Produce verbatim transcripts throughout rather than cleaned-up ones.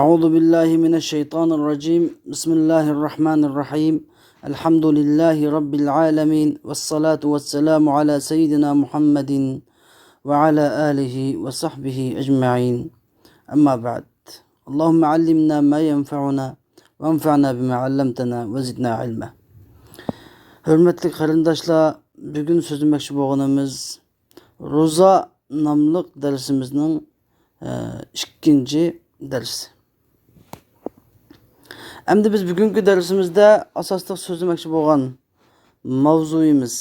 أعوذ بالله من الشيطان الرجيم. بسم الله الرحمن الرحيم. الحمد لله رب العالمين، والصلاة والسلام على سيدنا محمد وعلى آله وصحبه أجمعين. أما بعد. اللهم علمنا ما ينفعنا، وانفعنا بما علمتنا، وزدنا علما. ھۆرمەتلىك قېرىنداشلار، بۈگۈن سۆزلىمەكچى بولغىنىمىز روزا ناملىق دەرسىمىزنىڭ، ئە، ئىككىنچى دەرسى. ئەمدى بىز بۈگۈنكى دەرسىمىزدە ئاساسلىق سۆزلىمەكچى بولغان ماۋزۇيىمىز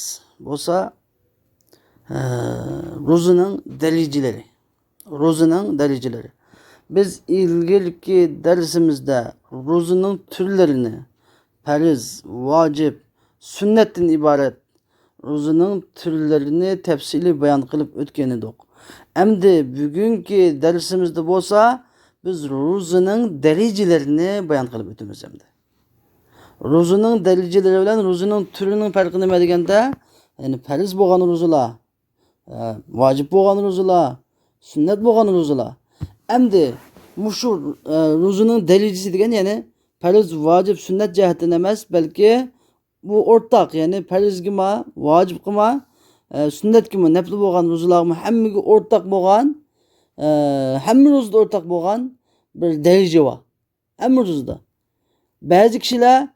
بولسا، ئە، روزىنىڭ دەرىجىلىرى. روزىنىڭ دەرىجىلىرى. بىز ئىلگىرىكى دەرسىمىزدە روزىنىڭ تۈرلىرىنى، پەرز، ۋاجىپ، سۈننەتتىن ئىبارەت روزىنىڭ تۈرلىرىنى تەپسىلىي بايان قىلىپ ئۆتكەن ئىدۇق. ئەمدى بۈگۈنكى دەرسىمىزدە بولسا بىز روزىنىڭ دەرىجىلىرىنى بايان قىلىپ ئۆتىمىز ئەمدى. روزىنىڭ دەرىجىلىرى بىلەن روزىنىڭ تۈرىنىڭ پەرقى نېمە دېگەندە، يەنى پەرز بولغان روزىلار، ئە، ۋاجىپ بولغان روزىلار، سۈننەت بولغان روزىلار. ئەمدى مۇشۇ، ئە، روزىنىڭ دەرىجىسى دېگەن، يەنى پەرز، ۋاجىپ، سۈننەت جەھەتتىن ئەمەس، بەلكى بۇ ئورتاق، يەنى پەرزگىمۇ، ۋاجىپقىمۇ، ئە، سۈننەتكىمۇ، نەپلى بولغان روزىلارغىمۇ ھەممىگە ئورتاق بولغان، ئە، ھەممە روزىدا ئورتاق بولغان بىر دەرىجە بار. ھەممە روزىدا. بەزى كىشىلەر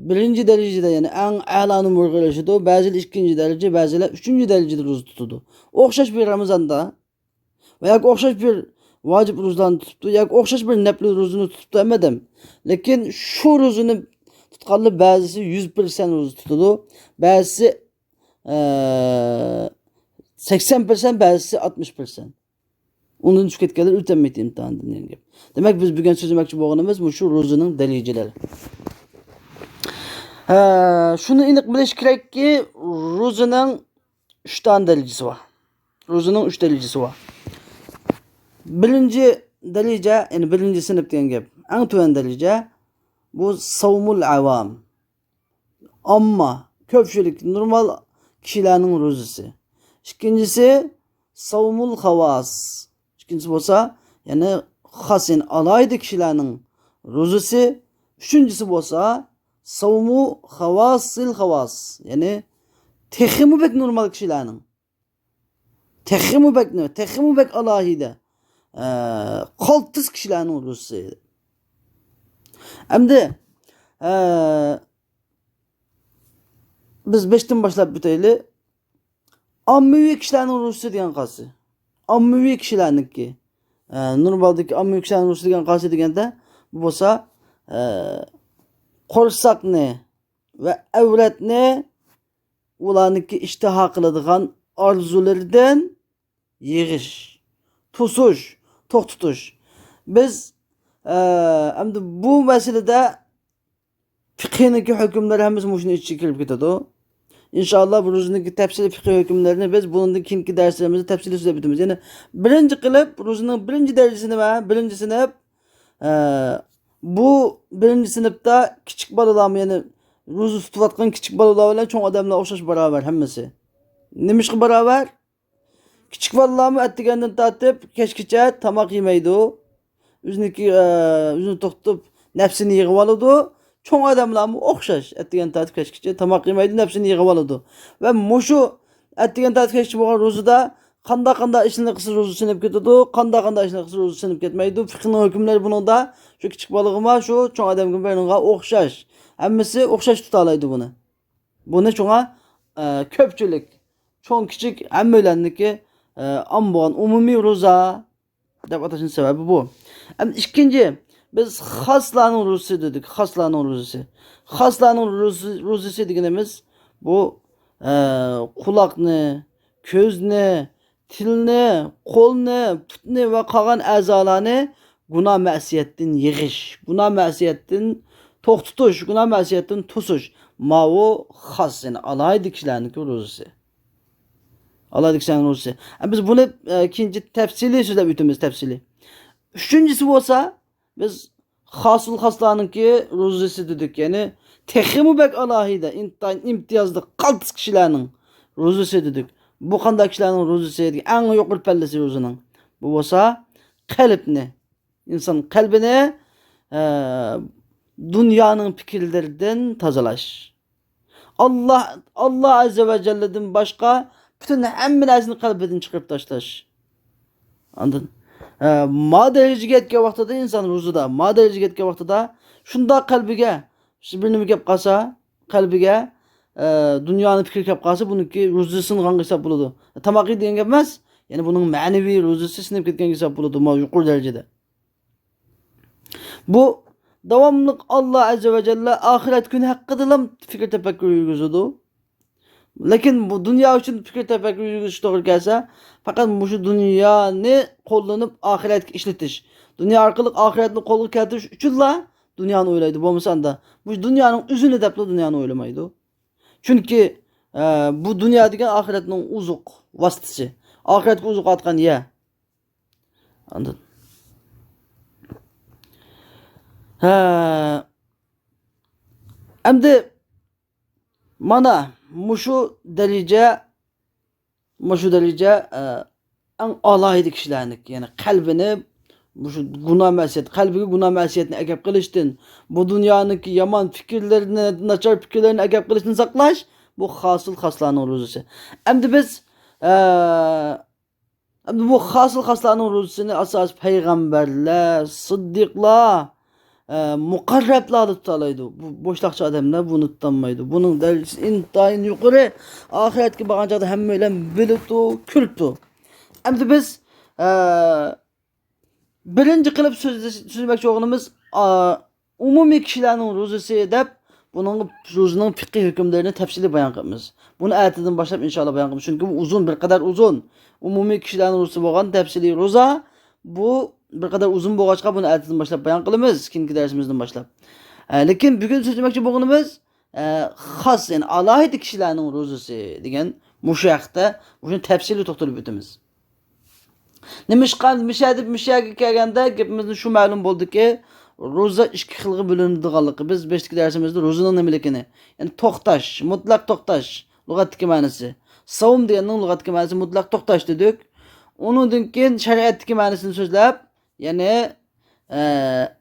بىرىنچى دەرىجىدە، يەنى ئەڭ ئەلا نومۇرغا ئېرىشىدۇ، بەزىلەر ئىككىنچى دەرىجە، بەزىلەر ئۈچىنچى دەرىجىدە روزا تۇتىدۇ. ئوخشاش بىر رامىزاندا ۋە ياكى ئوخشاش بىر ۋاجىپ روزىلارنى تۇتۇپتۇ، ياكى ئوخشاش بىر نەپلى روزىنى تۇتۇپتۇ ھەممە ئادەم. لېكىن شۇ روزىنى تۇتقانلار بەزىسى يۈز پىرسەنت روزا تۇتىدۇ، بەزىسى، ئە، سەكسەن پىرسەنت، بەزىسى ئاتمىش پىرسەنت. ئۇنىڭدىن چۈشۈپ كەتكەنلەر ئۆتەلمەيدۇ ئىمتىھاندىن دېگەن گەپ. دېمەك، بىز بۈگۈن سۆزلىمەكچى بولغىنىمىز مۇشۇ روزىنىڭ دەرىجىلىرى. ھە، شۇنى ئېنىق بىلىش كېرەككى، روزىنىڭ ئۈچ دانە دەرىجىسى بار. روزىنىڭ ئۈچ دەرىجىسى بار. بىرىنچى دەرىجە، يەنى بىرىنچى سىنىپ دېگەن گەپ. ئەڭ تۆۋەن دەرىجە، بۇ ساۋمۇل ئاۋام. ئامما، كۆپچىلىك، نورمال كىشىلەرنىڭ روزىسى. ئىككىنچىسى، ساۋمۇل خاۋاس. ئىككىنچىسى بولسا، يەنى خاس، يەنى ئالاھىدە كىشىلەرنىڭ روزىسى. ئۈچىنچىسى بولسا، ساۋمۇ خاۋاسىل خاۋاس. يەنى تېخىمۇ بەك نورمال كىشىلەرنىڭ، تېخىمۇ بەك نېمە، تېخىمۇ بەك ئالاھىدە، ئە، قالتىس كىشىلەرنىڭ روزىسى. ئەمدى، ئە، بىز بەشتىن باشلاپ ئۆتەيلى. ئاممىۋى كىشىلەرنىڭ روزىسى دېگەن قايسى؟ ئاممىۋى كىشىلەرنىڭكى، ئە، نورمالدىكى ئاممىۋى كىشىلەرنىڭ روزىسى دېگەن قايسى دېگەندە، بۇ بولسا، ئە، قورساقنى ۋە ئەۋرەتنى ئۇلارنىڭكى ئىشتىھا قىلىدىغان ئارزۇلىرىدىن يىغىش، توسۇش، توختىتىش. بىز، ئە، ئەمدى بۇ مەسىلىدە فىقھىنىڭكى ھۆكۈملىرى ھەممىسى مۇشۇنىڭ ئىچىگە كىرىپ كېتىدۇ. ئىنشائاللا، بۇ روزىنىڭكى تەپسىلىي فىقھىي ھۆكۈملىرىنى بىز بۇنىڭدىن كېيىنكى دەرسلىرىمىزدە تەپسىلىي سۆزلەپ ئۆتىمىز. يەنى بىرىنچى قىلىپ، روزىنىڭ بىرىنچى دەرىجىسىنى ۋە بىرىنچى سىنىپ، ئە، بۇ بىرىنچى سىنىپتا كىچىك بالىلارمۇ، يەنى روزا تۇتۇۋاتقان كىچىك بالىلار بىلەن چوڭ ئادەملەر ئوخشاش باراۋەر ھەممىسى. نېمىشقا باراۋەر؟ كىچىك بالىلارمۇ ئەتىگەندىن تارتىپ كەچكىچە تاماق يېمەيدۇ. ئۆزىنىڭكى، ئە، ئۆزىنى توختىتىپ، نەپسىنى يىغىۋالىدۇ. چوڭ ئادەملەرمۇ ئوخشاش، ئەتىگەندىن تارتىپ كەچكىچە تاماق يېمەيدۇ، نەپسىنى يىغىۋالىدۇ. ۋە مۇشۇ ئەتىگەندىن تارتىپ كەچكىچە بولغان روزىدا قانداق-قانداق ئىشلارنى قىلسا روزا سىنىپ كېتىدۇ، قانداق-قانداق ئىشلارنى قىلسا روزا سىنىپ كەتمەيدۇ. فىقھنىڭ ھۆكۈملىرى بۇنىڭدا شۇ كىچىك بالىغىمۇ، شۇ چوڭ ئادەمگىمۇ بىرىنىڭغا ئوخشاش. ھەممىسى ئوخشاش تۇتالايدۇ بۇنى. بۇنى شۇڭا، ئە، كۆپچىلىك، چوڭ-كىچىك ھەممەيلەننىكى، ئە، ئام بولغان ئومۇمىي روزا دەپ ئاتاشنىڭ سەۋەبى بۇ. ئەمدى ئىككىنچى، بىز خاسلارنىڭ روزىسى دېدۇق، خاسلارنىڭ روزىسى. خاسلارنىڭ روزىسى، روزىسى دېگىنىمىز بۇ، ئە، قۇلاقنى، كۆزنى، تىلنى، قولنى، پۇتنى ۋە قالغان ئەزالارنى گۇناھ مەسىيەتتىن يىغىش، گۇناھ مەسىيەتتىن توختىتىش، گۇناھ مەسىيەتتىن توسۇش. ماۋۇ خاس، يەنى ئالاھىدە كىشىلەرنىڭكى روزىسى. ئالاھىدە كىشىلەرنىڭ روزىسى. ئە، بىز بۇنى، ئە، كېيىنچە تەپسىلىي سۆزلەپ ئۆتىمىز، تەپسىلىي. ئۈچىنچىسى بولسا، بىز خاسۇل خاسلارنىڭكى روزىسى دېدۇق، يەنى تېخىمۇ بەك ئالاھىدە، ئىنتايىن ئىمتىيازلىق قالتىس كىشىلەرنىڭ روزىسى دېدۇق. بۇ قانداق كىشىلەرنىڭ روزىسى دېگەن ئەڭ يۇقىرى پەللىسى روزىنىڭ. بۇ بولسا قەلبنى، ئىنسان قەلبىنى، ئە، دۇنيانىڭ پىكىرلىرىدىن تازىلاش. ئاللا، ئاللا ئەززە ۋە جەللىدىن باشقا پۈتۈن ھەممە نەرسىنى قەلبىدىن چىقىرىپ تاشلاش. ئاندىن، ئە، ما دەرىجىگە يەتكەن ۋاقتىدا ئىنسان روزىدا، ما دەرىجىگە يەتكەن ۋاقتىدا شۇنداق قەلبىگە بىر نېمە كەپ قالسا، قەلبىگە، ئە، دۇنيانىڭ پىكرى كەپ قالسا، بۇنىڭكى روزىسى سىنغانغا ھېساب بولىدۇ. تاماق يېدى دېگەن گەپ ئەمەس، يەنى بۇنىڭ مەنىۋى روزىسى سىنىپ كەتكەنگە ھېساب بولىدۇ، ما يۇقىرى دەرىجىدە. بۇ داۋاملىق ئاللا ئەززە ۋە جەللە ئاخىرەت كۈنى ھەققىدىلا پىكىر تەپەككۇر يۈرگۈزىدۇ. لېكىن بۇ دۇنيا ئۈچۈن پىكىر تەپەككۇر يۈرگۈزۈش توغرا كەلسە، پەقەت مۇشۇ دۇنيانى قوللىنىپ ئاخىرەتكە ئىشلىتىش، دۇنيا ئارقىلىق ئاخىرەتنى قولغا كەلتۈرۈش ئۈچۈنلا دۇنيانى ئويلايدۇ. بولمىسا ئاندا مۇشۇ دۇنيانىڭ ئۆزىنى دەپلا دۇنيانى ئويلىمايدۇ. چۈنكى، ئە، بۇ دۇنيا دېگەن ئاخىرەتنىڭ ئوزۇق ۋاسىتىسى. ئاخىرەتكە ئوزۇق ئاتقان يەر. ئاندىن. ھە. ئەمدى مانا مۇشۇ دەرىجە، مۇشۇ دەرىجە، ئە، ئەڭ ئالاھىدە كىشىلەرنىڭكى، يەنى قەلبىنى مۇشۇ گۇناھ مەسىيەت، قەلبىگە گۇناھ مەسىيەتنى ئەكەپ قېلىشتىن، بۇ دۇنيانىڭكى يامان پىكىرلىرىنى، ناچار پىكىرلىرىنى ئەكەپ قېلىشتىن ساقلاش، بۇ خاسىل خاسلارنىڭ روزىسى. ئەمدى بىز، ئە، ئەمدى بۇ خاسىل خاسلارنىڭ روزىسىنى ئاساسىي پەيغەمبەرلەر، سىددىقلار، ئە، مۇقەررەبلەرلا تۇتالايدۇ. بۇ بوشلاقچى ئادەملەر بۇنى تۇتالمايدۇ. بۇنىڭ دەرىجىسى ئىنتايىن يۇقىرى. ئاخىرەتكە بارغان چاغدا ھەممەيلەن بىلىپتۇ، كۆرۈپتۇ. ئەمدى بىز، ئە، بىرىنچى قىلىپ سۆزلىش-، سۆزلىمەكچى بولغىنىمىز، ئا، ئومۇمىي كىشىلەرنىڭ روزىسى دەپ، بۇنىڭ روزىنىڭ پىقھىي ھۆكۈملىرىنى تەپسىلىي بايان قىلىمىز. بۇنى ئەتىدىن باشلاپ ئىنشاللا بايان قىلىمىز. چۈنكى بۇ ئۇزۇن، بىر قەدەر ئۇزۇن. ئومۇمىي كىشىلەرنىڭ روزىسى بولغان تەپسىلىي روزا، بۇ بىر قەدەر ئۇزۇن بولغاچقا، بۇنى ئەتىدىن باشلاپ بايان قىلىمىز، كېيىنكى دەرسىمىزدىن باشلاپ. ئە، لېكىن بۈگۈن سۆزلىمەكچى بولغىنىمىز، ئە، خاس، يەنى ئالاھىدە كىشىلەرنىڭ روزىسى دېگەن مۇشۇ ھەقتە، مۇشۇنى تەپسىلىي توختىلىپ ئۆتىمىز. نېمىشقا مىشە دەپ مىشەگە كەلگەندە گېپىمىزدىن شۇ مەلۇم بولدىكى، روزا ئىككى خىلغا بۆلۈنىدىغانلىقى. بىز بېشىدىكى دەرسىمىزدە روزىنىڭ نېمىلىكىنى، يەنى توختاش، مۇتلەق توختاش، لۇغەتتىكى مەنىسى. ساۋم دېگەننىڭ لۇغەتتىكى مەنىسى مۇتلەق توختاش دېدۇك. ئۇنىڭدىن كېيىن شەرىئەتتىكى مەنىسىنى سۆزلەپ، يەنى، ئە،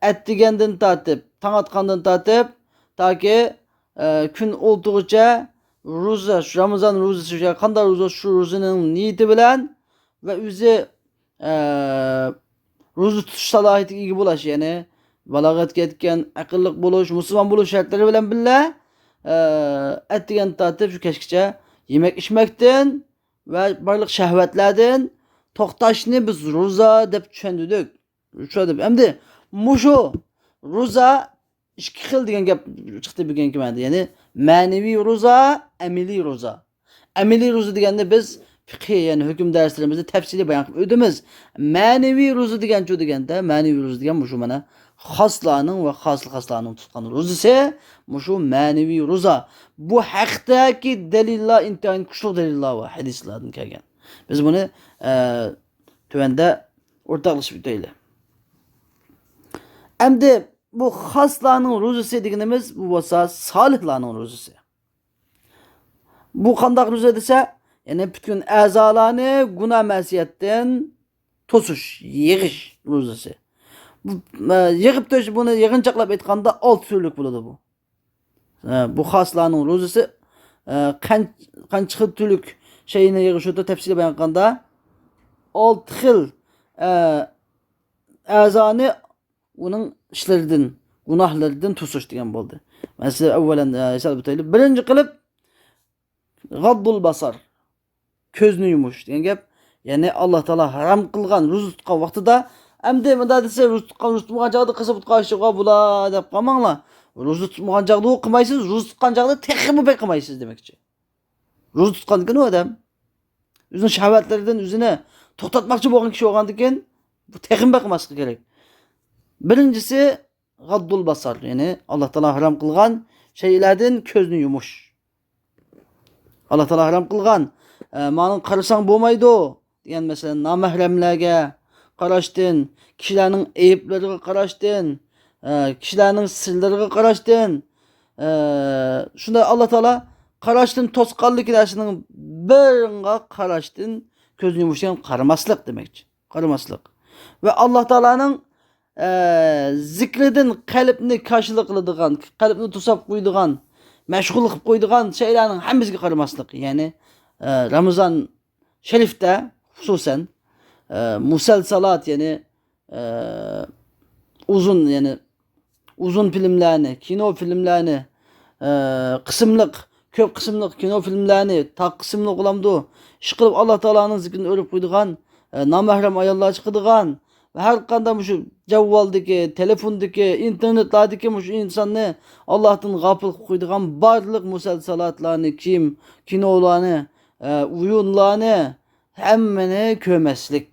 ئەتىگەندىن تارتىپ، تاڭ ئاتقاندىن تارتىپ، تاكى، ئە، كۈن ئولتۇغىچە روزا، شۇ رامىزان روزىسى، شۇ قانداق روزا، شۇ روزىنىڭ نىيىتى بىلەن ۋە ئۆزى، ئە، روزا تۇتۇش سالاھىيىتىگە ئىگە بولاش، يەنى بالاغەتكە يەتكەن، ئەقىللىق بولۇش، مۇسۇلمان بولۇش شەرتلىرى بىلەن بىللە، ئە، ئەتىگەندىن تارتىپ شۇ كەچكىچە يېمەك ئىچمەكتىن ۋە بارلىق شەھۋەتلەردىن توختاشنى بىز روزا دەپ چۈشەندۈردۇق. روزا دەپ. ئەمدى مۇشۇ روزا ئىككى خىل دېگەن گەپ چىقتى بۈگۈنكى مەنىدە. يەنى مەنىۋى روزا، ئەمەلىي روزا. ئەمەلىي روزا دېگەندە بىز پىقھىي، يەنى ھۆكۈم دەرسلىرىمىزدە تەپسىلىي بايان قىلىپ ئۆتىمىز. مەنىۋى روزا دېگەنچۇ دېگەندە، مەنىۋى روزا دېگەن مۇشۇ مانا خاسلارنىڭ ۋە خاسىل خاسلارنىڭ تۇتقان روزىسى، مۇشۇ مەنىۋى روزا. بۇ ھەقتىكى دەلىللار ئىنتايىن كۈچلۈك دەلىللار بار، ھەدىسلاردىن كەلگەن. بىز بۇنى، ئە، تۆۋەندە ئورتاقلىشىپ ئۆتەيلى. ئەمدى بۇ خاسلارنىڭ روزىسى دېگىنىمىز، بۇ بولسا سالىھلارنىڭ روزىسى. بۇ قانداق روزا دېسە، يەنى پۈتكۈل ئەزالارنى گۇناھ مەسىيەتتىن توسۇش، يىغىش روزىسى. بۇ، ئە، يىغىپ توسۇش، بۇنى يىغىنچاقلاپ ئېيتقاندا ئالتە تۈرلۈك بولىدۇ بۇ. ئە، بۇ خاسلارنىڭ روزىسى، ئە، قان-، قانچە خىل تۈرلۈك شەيئىنى يىغىشىدا تەپسىلىي بايان قىلغاندا، ئالتە خىل، ئە، ئەزانى ئۇنىڭ ئىشلىرىدىن، گۇناھلىرىدىن توسۇش دېگەن بولدى. مەن سىزگە ئەۋۋەلەن، ئە، ھېساب ئۆتەيلى. بىرىنچى قىلىپ، غەددۇل بەسەر. كۆزنى يۇمۇش دېگەن گەپ. يەنى ئاللا تائالا ھارام قىلغان روزا تۇتقان ۋاقتىدا، ئەمدى مۇنداق دېسە، روزا تۇتقان، روزا تۇتمىغان چاغدا قىلسا بۇتقا ئىشىغا بولا دەپ قالماڭلار. روزا تۇتمىغان چاغدا ئۇ قىلمايسىز، روزا تۇتقان چاغدا تېخىمۇ بەك قىلمايسىز دېمەكچى. روزا تۇتقاندىكىن ئۇ ئادەم ئۆزىنىڭ شەھۋەتلىرىدىن ئۆزىنى توختاتماقچى بولغان كىشى بولغاندىكىن، بۇ تېخىمۇ بەك قىلماسلىقى كېرەك. بىرىنچىسى، غەددۇل بەسەر، يەنى ئاللا تائالا ھارام قىلغان شەيئىلەردىن كۆزنى يۇمۇش. ئاللا تائالا ھارام قىلغان، ئە، مانىڭ قارىساڭ بولمايدۇ دېگەن، مەسىلەن، نامەھرەملەرگە قاراشتىن، كىشىلەرنىڭ ئەيىبلىرىگە قاراشتىن، ئە، كىشىلەرنىڭ سىرلىرىغا قاراشتىن، ئە، شۇنداق ئاللا تائالا قاراشتىن توسقانلىق نەرسىنىڭ بىرىڭغا قاراشتىن كۆزنى يۇمۇش دېگەن قارىماسلىق دېمەكچى. قارىماسلىق. ۋە ئاللا تائالانىڭ ئە، زىكرىدىن قەلبنى كاشىلا قىلىدىغان، قەلبنى توساپ قويىدىغان، مەشغۇل قىلىپ قويىدىغان شەيلەرنىڭ ھەممىسىگە قارىماسلىق. يەنى، ئە، رامىزان شەرىفتە خۇسۇسەن، ئە، مۇسەلسەلات، يەنى، ئە، ئۇزۇن، يەنى ئۇزۇن فىلىملەرنى، كىنو فىلىملەرنى، ئە، قىسىملىق، كۆپ قىسىملىق كىنو فىلىملەرنى، تاق قىسىملىق بولامدۇ، ئىشقىلىپ ئاللا تائالانىڭ زىكرىنى ئۆرۈپ قويىدىغان، ئە، نامەھرەم ئاياللار چىقىدىغان ۋە ھەر قانداق مۇشۇ جاۋۋالدىكى، تېلېفوندىكى، ئىنتېرنېتلاردىكى مۇشۇ ئىنساننى ئاللاھتىن غاپىل قىلىپ قويىدىغان بارلىق مۇسەلسەلاتلارنى، كىم-، كىنولارنى، ئە، ئويۇنلارنى ھەممىنى كۆرمەسلىك.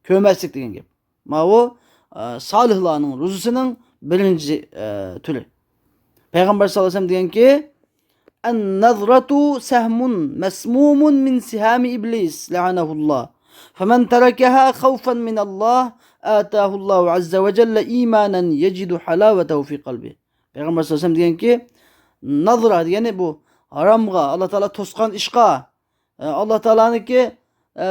كۆرمەسلىك دېگەن گەپ. ماۋۇ، ئە، سالىھلارنىڭ روزىسىنىڭ بىرىنچى، ئە، تۈرى. پەيغەمبەر ساللاللاھۇ ئەلەيھى ۋەسەللەم دېگەنكى، النظرة سهم مسموم من سهام إبليس لعنه الله، فمن تركها خوفا من الله آتاه الله عز وجل إيمانا يجد حلاوته في قلبه. پەيغەمبەر ساللاللاھۇ ئەلەيھى ۋەسەللەم دېگەنكى، نەزرە دېگەنى بۇ ھارامغا، ئاللا تائالا توسقان ئىشقا، ئە، ئاللا تائالانىڭكى، ئە،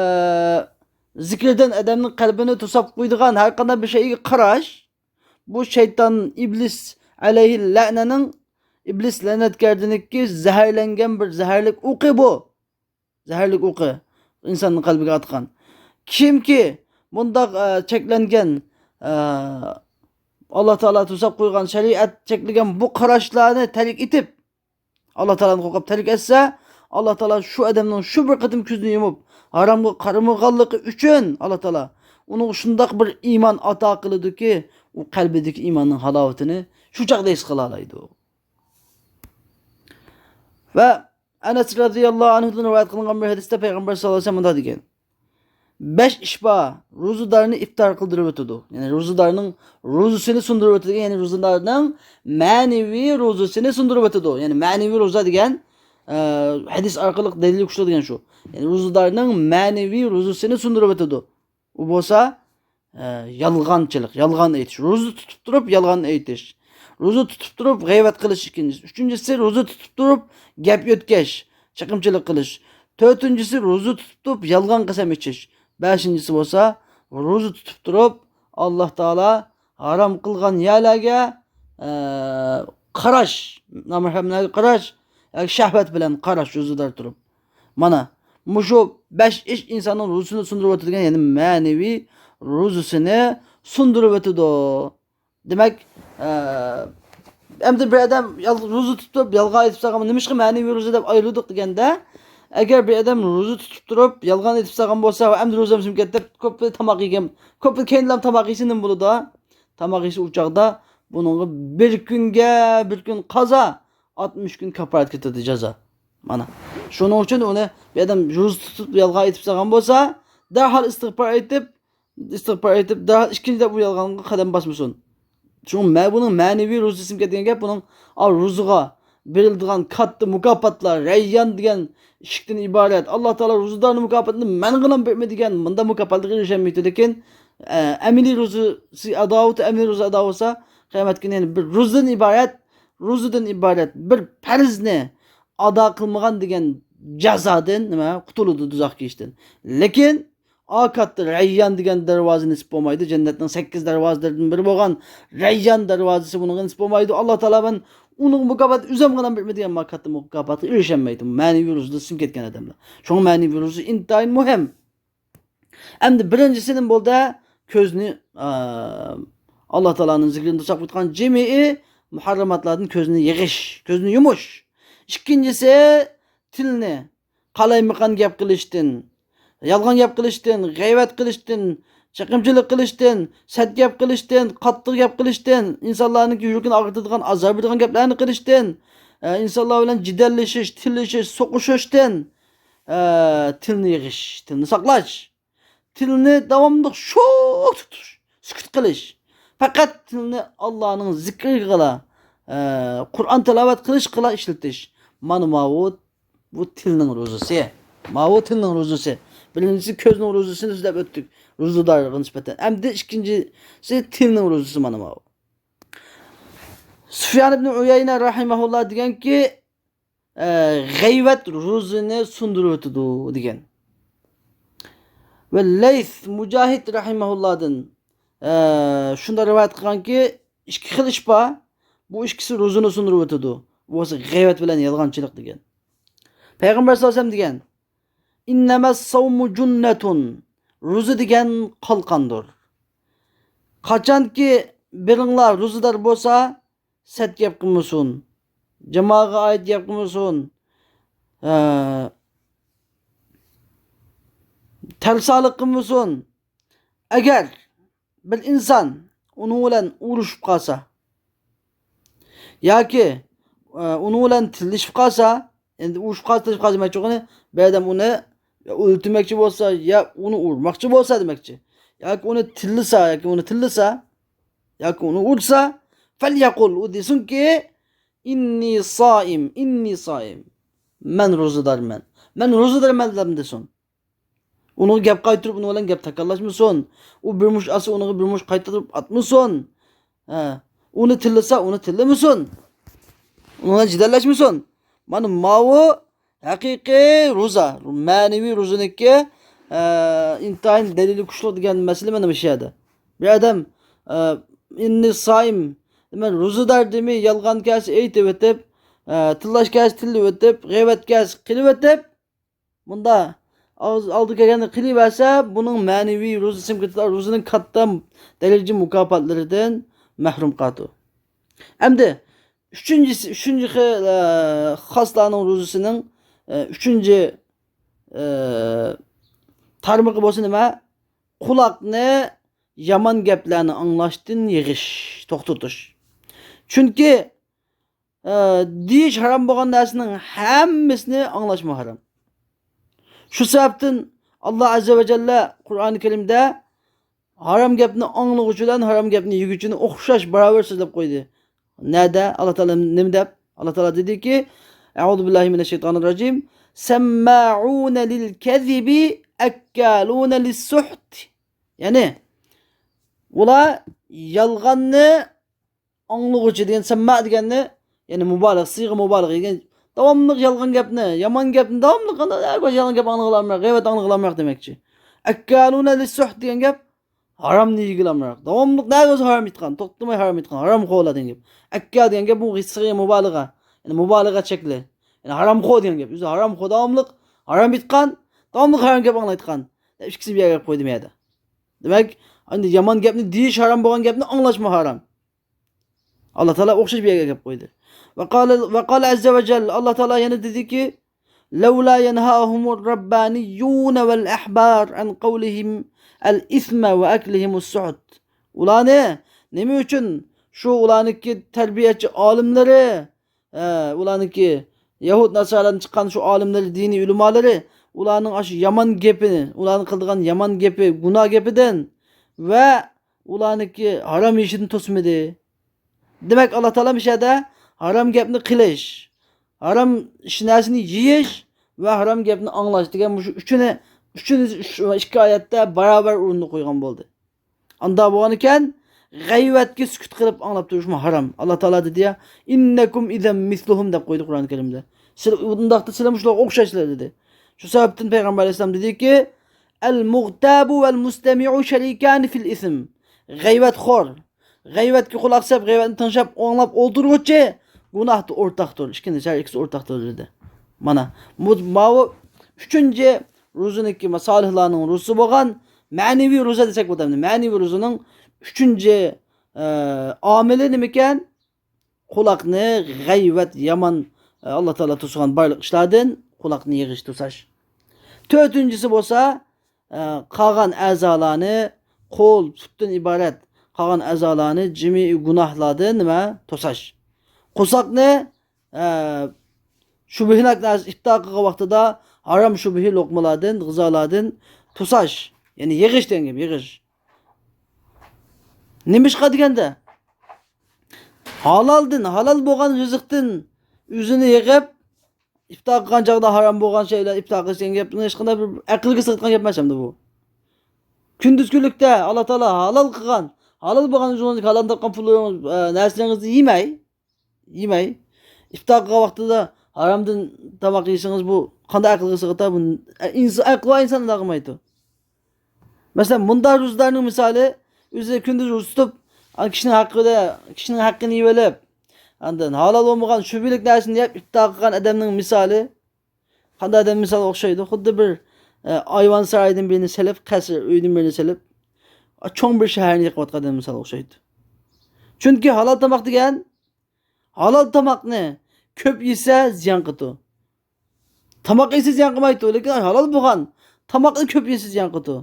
زىكرىدىن ئادەمنىڭ قەلبىنى توساپ قويىدىغان ھەر قانداق بىر شەيگە قاراش، بۇ شەيتان ئىبلىس ئەلەيھىللەنەنىڭ، ئىبلىس لەنەتكەردىنىڭكى زەھەرلەنگەن بىر زەھەرلىك ئوقى بۇ. زەھەرلىك ئوقى ئىنساننىڭ قەلبىگە ئاتقان. كىمكى بۇنداق، ئە، چەكلەنگەن، ئە، ئاللا تائالا توساپ قويغان، شەرىئەت چەكلىگەن بۇ قاراشلارنى تەرك ئېتىپ، ئاللا تائالادىن قورقۇپ تەرك ئەتسە، ئاللا تائالا شۇ ئادەمنىڭ شۇ بىر قېتىم كۆزىنى يۇمۇپ، ھارامغا قارىمىغانلىقى ئۈچۈن ئاللا تائالا ئۇنىڭغا شۇنداق بىر ئىمان ئاتا قىلىدۇكى، ئۇ قەلبىدىكى ئىماننىڭ ھالاۋىتىنى شۇ چاغدا ھېس قىلالايدۇ. ۋە ئەنەس رەزىياللاھۇ ئەنھۇدىن رىۋايەت قىلىنغان بىر ھەدىستە پەيغەمبەر ساللاللاھۇ ئەلەيھى ۋەسەللەم مۇنداق دېگەن: بەش ئىش بار، روزىدارنى ئىپتار قىلدۇرۇۋېتىدۇ. يەنى روزىدارنىڭ روزىسىنى سۇندۇرۇۋېتىدۇ، يەنى روزىدارنىڭ مەنىۋى روزىسىنى سۇندۇرۇۋېتىدۇ. يەنى مەنىۋى روزا دېگەن، ئە، ھەدىس ئارقىلىق دەلىل كۆرسىتىدىغان شۇ. يەنى روزىدارنىڭ مەنىۋى روزىسىنى سۇندۇرۇۋېتىدۇ. ئۇ بولسا، ئە، يالغانچىلىق، يالغان ئېيتىش. روزا تۇتۇپ تۇرۇپ يالغان ئېيتىش. روزا تۇتۇپ تۇرۇپ غەيۋەت قىلىش ئىككىنچىسى. ئۈچىنچىسى، روزا تۇتۇپ تۇرۇپ گەپ يۆتكەش، چېقىمچىلىق قىلىش. تۆتىنچىسى، روزا تۇتۇپ تۇرۇپ يالغان قەسەم ئېچىش. بەشىنچىسى بولسا، روزا تۇتۇپ تۇرۇپ ئاللا تائالا ھارام قىلغان يەرلەرگە، ئە، قاراش، نامەھرەملەرگە قاراش، ياكى شەھۋەت بىلەن قاراش روزىدار تۇرۇپ. مانا، مۇشۇ بەش ئىش ئىنساننىڭ روزىسىنى سۇندۇرۇۋېتىدىغان، يەنى مەنىۋى روزىسىنى سۇندۇرۇۋېتىدۇ. دېمەك، ئە، ئەمدى بىر ئادەم يال-، روزا تۇتۇپ يالغان ئېيتىپ سالغان، نېمىشقا مەنىۋى روزا دەپ ئايرىلدۇق دېگەندە، ئەگەر بىر ئادەم روزا تۇتۇپ تۇرۇپ يالغان ئېيتىپ سالغان بولسا، ئەمدى روزام سۈنۈپ كەتتى دەپ، كوپلا تاماق يېگەن، كوپلا كەينىدىلا تاماق يېسە نېمە بولىدۇ؟ تاماق يېسە ئۇ چاغدا بۇنىڭغا بىر كۈنگە، بىر كۈن قازا، ئاتمىش كۈن كاپپارەت كېتىدۇ جازا. مانا. شۇنىڭ ئۈچۈن ئۇنى بىر ئادەم روزا تۇتۇپ يالغان ئېيتىپ سالغان بولسا، دەرھال ئىستىغپار ئېيتىپ، ئىستىغپار ئېيتىپ، دەرھال ئىككىنچى دەپ ئۇ يالغانغا قەدەم باسمىسۇن. شۇڭا مە-، بۇنىڭ مەنىۋى روزىسىمۇ كەتكەن گەپ، بۇنىڭ، ئا، روزىغا بېرىلىدىغان كاتتا مۇكاپاتلار، رەييان دېگەن ئىشىكتىن ئىبارەت. ئاللا تائالا روزىدارنىڭ مۇكاپاتىنى مەن قىلام بېرىمەن دېگەن مۇنداق مۇكاپاتلارغا ئېرىشەلمەيدۇ. لېكىن، ئە، ئەمەلىي روزىسى ئادا بولسا، ئەمەلىي روزا ئادا بولسا، قىيامەت كۈنى يەنە بىر روزىدىن ئىبارەت، روزىدىن ئىبارەت بىر پەرزنى ئادا قىلمىغان دېگەن جازادىن، نېمە، قۇتۇلىدۇ دوزاخ كىرىشتىن. لېكىن ئا كاتتا رەييان دېگەن دەرۋازا نېسىپ بولمايدۇ. جەننەتنىڭ سەككىز دەرۋازىلىرىدىن بىرى بولغان رەييان دەرۋازىسى بۇنىڭغا نېسىپ بولمايدۇ. ئاللا تائالا مەن ئۇنىڭغا مۇكاپات ئۆزۈم قىلام بېرىمەن دېگەن ما كاتتا مۇكاپاتقا ئېرىشەلمەيدۇ. مەنىۋى روزىدا سىم كەتكەن ئادەملەر. شۇڭا مەنىۋى روزا ئىنتايىن مۇھىم. ئەمدى بىرىنچىسى نېمە بولدى؟ كۆزنى، ئا، ئاللا تائالانىڭ زىكرىنى توساپ قويغان جىمىئى مۇھەرراماتلاردىن كۆزنى يىغىش، كۆزنى يۇمۇش. ئىككىنچىسى، تىلنى قالايمىقان گەپ قىلىشتىن، يالغان گەپ قىلىشتىن، غەيۋەت قىلىشتىن، چېقىمچىلىق قىلىشتىن، سەت گەپ قىلىشتىن، قاتتىق گەپ قىلىشتىن، ئىنسانلارنىڭ يۈرىكىنى ئاغرىتىدىغان، ئازار بېرىدىغان گەپلەرنى قىلىشتىن، ئە، ئىنسانلار بىلەن جېدەللىشىش، تىللىشىش، سوقۇشۇشتىن، ئە، تىلنى يىغىش، تىلنى ساقلاش. تىلنى داۋاملىق شوخ تۇتۇش، سۈكۈت قىلىش. پەقەت تىلنى ئاللانىڭ زىكرىگىلا، ئە، قۇرئان تىلاۋەت قىلىشقىلا ئىشلىتىش. مانا ماۋۇ، بۇ تىلنىڭ روزىسى. ماۋۇ تىلنىڭ روزىسى. بىرىنچىسى كۆزنىڭ روزىسىنى سۆزلەپ ئۆتتۇق، روزىدارغا نىسبەتەن. ئەمدى ئىككىنچىسى تىلنىڭ روزىسى مانا ماۋۇ. سۇفيان ئىبنى ئۇيەينە رەھىمەھۇللا دېگەنكى، ئە، غەيۋەت روزىنى سۇندۇرۇۋېتىدۇ دېگەن. ۋە لەيس مۇجاھىد رەھىمەھۇللادىن، ئە، شۇنداق رىۋايەت قىلغانكى، ئىككى خىل ئىش بار. بۇ ئىككىسى روزىنى سۇندۇرۇۋېتىدۇ. بۇ بولسا غەيۋەت بىلەن يالغانچىلىق دېگەن. پەيغەمبەر سەللەللاھۇ ئەلەيھى ۋەسەللەم دېگەن، «ئىننەمەس سەۋمۇ جۇننەتۇن.» روزا دېگەن قالقاندۇر. قاچانكى بىرىڭلار روزىدار بولسا، سەت گەپ قىلمىسۇن، جامائەتكە ئائىت گەپ قىلمىسۇن، ئە، تەرسالىق قىلمىسۇن. ئەگەر بىر ئىنسان ئۇنىڭ بىلەن ئۇرۇشۇپ قالسا ياكى، ئە، ئۇنىڭ بىلەن تىللىشىپ قالسا، ئەمدى ئۇرۇشۇپ قالسا، تىللىشىپ قالسا دېمەكچى، بىر ئادەم ئۇنى يا ئۆلتۈرمەكچى بولسا، يا ئۇنى ئۇرماقچى بولسا دېمەكچى. ياكى ئۇنى تىللىسا، ياكى ئۇنى تىللىسا، ياكى ئۇنى ئۇرسا، فەليەقۇل، ئۇ دېسۇنكى، «ئىننى سائىم، ئىننى سائىم.» مەن روزىدارمەن. مەن روزىدارمەن دەپ دېسۇن. ئۇنىڭغا گەپ قايتۇرۇپ، ئۇنىڭ بىلەن گەپ تاكاللاشمىسۇن. ئۇ بىر مۇشت ئالسا، ئۇنىڭغا بىر مۇشت قايتۇرۇپ ئاتمىسۇن. ھە. ئۇنى تىللىسا، ئۇنى تىللىمىسۇن. ئۇنىڭ بىلەن جېدەللەشمىسۇن. مانا ماۋۇ ھەقىقىي روزا، مەنىۋى روزىنىڭكى، ئە، ئىنتايىن دەلىلى كۈچلۈك دېگەن مەسىلە مانا مۇشۇ يەردە. بىر ئادەم، ئە، «ئىننى سائىم، مەن روزىدار» دېمەي، يالغان كەلسە ئېيتىۋېتىپ، ئە، تىللاش كەلسە تىللىۋېتىپ، غەيۋەت كەلسە قىلىۋېتىپ، مۇندا ئاغزى ئالدى كەلگەندە قىلىۋەرسە، بۇنىڭ مەنىۋى روزىسىمۇ كېتىدۇ، روزىنىڭ كاتتا دەرىجە مۇكاپاتلىرىدىن مەھرۇم قالىدۇ. ئەمدى ئۈچىنچىسى، ئۈچىنچى خىل، ئە، خاسلارنىڭ روزىسىنىڭ، ئە، ئۈچىنچى، ئە، تارمىقى بولسا نېمە؟ قۇلاقنى يامان گەپلەرنى ئاڭلاشتىن يىغىش، توختىتىش. چۈنكى ئە، دېيىش ھارام بولغان نەرسىنىڭ ھەممىسىنى ئاڭلاشمۇ ھارام. شۇ سەۋەبتىن ئاللا ئەززە ۋە جەللە قۇرئانى كەرىمدە ھارام گەپنى ئاڭلىغۇچى بىلەن ھارام گەپنى يېگۈچىنى ئوخشاش باراۋەر سۆزلەپ قويدى. نەدە؟ ئاللا تائالا نېمە دەپ؟ ئاللا تائالا دېدىكى، «ئەئۇزۇ بىللاھى مىنەششەيتانىر راجىم. سەممائۇنە لىل كەزىبى ئەككالۇنە لىسسۇھت.» يەنى، ئۇلار يالغاننى ئاڭلىغۇچى دېگەن، سەمما دېگەننى، يەنى مۇبالىغە، سىيغە مۇبالىغە دېگەن، داۋاملىق يالغان گەپنى، يامان گەپنى داۋاملىق، قانداق يالغان گەپ ئاڭلىغىلى ئامراق، غەيۋەت ئاڭلىغىلى ئامراق دېمەكچى. ئەككالۇنە لىسسۇھت دېگەن گەپ، ھارامنى يېگىلى ئامراق. داۋاملىق نەگە بولسا ھارام ئېيتقان، توختىماي ھارام ئېيتقان، ھارامخورلار دېگەن گەپ. ئەككال دېگەن گەپ، بۇ سىيغە مۇبالىغە، يەنى مۇبالىغە شەكلى. يەنى ھارامخور دېگەن گەپ. ئۆزى ھارامخور، داۋاملىق ھارام ئېيتقان، داۋاملىق ھارام گەپ ئاڭلايدىغان. ئىككىسىنى بىر يەرگە قويدۇم يەردە. دېمەك، ئەمدى يامان گەپنى دېيىش ھارام بولغان گەپنى ئاڭلاشمۇ ھارام. ئاللا تائالا ئوخشاش بىر يەرگە كەپ قويدى. ۋە قالە، ۋە قالە ئەززە ۋە جەل، ئاللا تائالا يەنە دېدىكى، لەۋلا يەنھاھۇمۇر رەببانىييۇنە ۋەل ئەھبار ئەن قەۋلىھىم ئەل ئىسمە ۋە ئەكلىھىمۇس سۇھت. ئۇلارنى نېمە ئۈچۈن شۇ ئۇلارنىڭكى تەربىيەچى ئالىملىرى، ئە، ئۇلارنىڭكى يەھۇد ناسارادىن چىققان شۇ ئالىملىرى، دىنىي ئۆلىمالىرى، ئۇلارنىڭ ئاشۇ يامان گېپىنى، ئۇلارنىڭ قىلىدىغان يامان گېپى، گۇناھ گېپىدىن ۋە ئۇلارنىڭكى ھارام يېيىشىدىن توسمىدى. دېمەك، ئاللا تائالا مۇشۇ يەردە ھارام گەپنى قىلىش، ھارام ئىش نەرسىنى يېيىش ۋە ھارام گەپنى ئاڭلاش دېگەن مۇشۇ ئۈچىنى، ئۈچىنى ئۈچ، ئىككى ئايەتتە باراۋەر ئورۇندا قويغان بولدى. ئاندا بولغانىكەن، غەيۋەتكە سۈكۈت قىلىپ ئاڭلاپ تۇرۇشمۇ ھارام. ئاللا تائالا دېدى يا، «ئىننەكۇم ئىزەن مىسلۇھۇم» دەپ قويدى قۇرئان كەرىمدە. سىلەر ئۇنداقتا سىلەرمۇ شۇلارغا ئوخشايسىلەر دېدى. شۇ سەۋەبتىن پەيغەمبەر ئەلەيھىسسالام دېدىكى، «ئەل مۇغتابۇ ۋەل مۇستەمىئۇ شەرىكانى فىل ئىسم.» غەيۋەتخور، غەيۋەتكە قۇلاق سەپ، غەيۋەتنى تىڭشاپ، ئاڭلاپ ئولتۇرغۇچى گۇناھتا ئورتاقتۇر. ئىككىنچى، ھەر ئىككىسى ئورتاقتۇر دېدى. مانا، بۇ، ماۋۇ ئۈچىنچى روزىنىڭكى، سالىھلارنىڭ روزىسى بولغان مەنىۋى روزا دېسەك بولىدۇ. مەنىۋى روزىنىڭ ئۈچىنچى، ئە، ئامىلى نېمىكەن؟ قۇلاقنى غەيۋەت، يامان، ئە، ئاللا تائالا توسىغان بارلىق ئىشلاردىن قۇلاقنى يىغىش، توساش. تۆتىنچىسى بولسا، ئە، قالغان ئەزالارنى، قول، پۇتتىن ئىبارەت قالغان ئەزالارنى جىمئىي گۇناھلاردىن نېمە؟ توساش. قورساقنى، ئە، شۈبھىلىك نەرسە ئىپتار قىلغان ۋاقتىدا ھارام شۈبھە لوقمىلاردىن، غىزالاردىن توساش. يەنى يىغىش دېگەن گەپ، يىغىش. نېمىشقا دېگەندە، ھالالدىن، ھالال بولغان رىزىقتىن ئۆزىنى يىغىپ، ئىپتار قىلغان چاغدا ھارام بولغان شەيلەر ئىپتار قىلىش دېگەن گەپنى ھېچقانداق بىر ئەقىلگە سىغىدىغان گەپ ئەمەس ئەمدى بۇ. كۈندۈز كۈنلۈكتە ئاللا تائالا ھالال قىلغان، ھالال بولغان ئۆزىڭىزگە ھالال تاپقان پۇللىرىڭىز، ئە، نەرسىلىرىڭىزنى يېمەي، يېمەي، ئىپتار قىلغان ۋاقتىدا ھارامدىن تاماق يېسىڭىز، بۇ قانداق ئەقىلگە سىغىدۇ؟ بۇ ئىنس-، ئەقلى بار ئىنسان ئۇنداق قىلمايدۇ. مەسىلەن، مۇنداق روزىدارنىڭ مىسالى، ئۆزى كۈندۈز روزا تۇتۇپ، ئا، كىشىنىڭ ھەققىدە، كىشىنىڭ ھەققىنى يېۋېلىپ، ئاندىن ھالال بولمىغان شۈبھىلىك نەرسىنى يەپ ئىپتار قىلغان ئادەمنىڭ مىسالى قانداق ئادەم مىسالغا ئوخشايدۇ؟ خۇددى بىر، ئە، ئايۋان سارايدىن بىرنى سېلىپ، قەسىر ئۆيدىن بىرنى سېلىپ، چوڭ بىر شەھەرنى يىقىۋاتقان ئادەم مىسالغا ئوخشايدۇ. چۈنكى ھالال تاماق دېگەن، ھالال تاماقنى كۆپ يېسە زىيان قىلىدۇ. تاماق يېسە زىيان قىلمايدۇ، لېكىن ھالال بولغان تاماقنى كۆپ يېسە زىيان قىلىدۇ.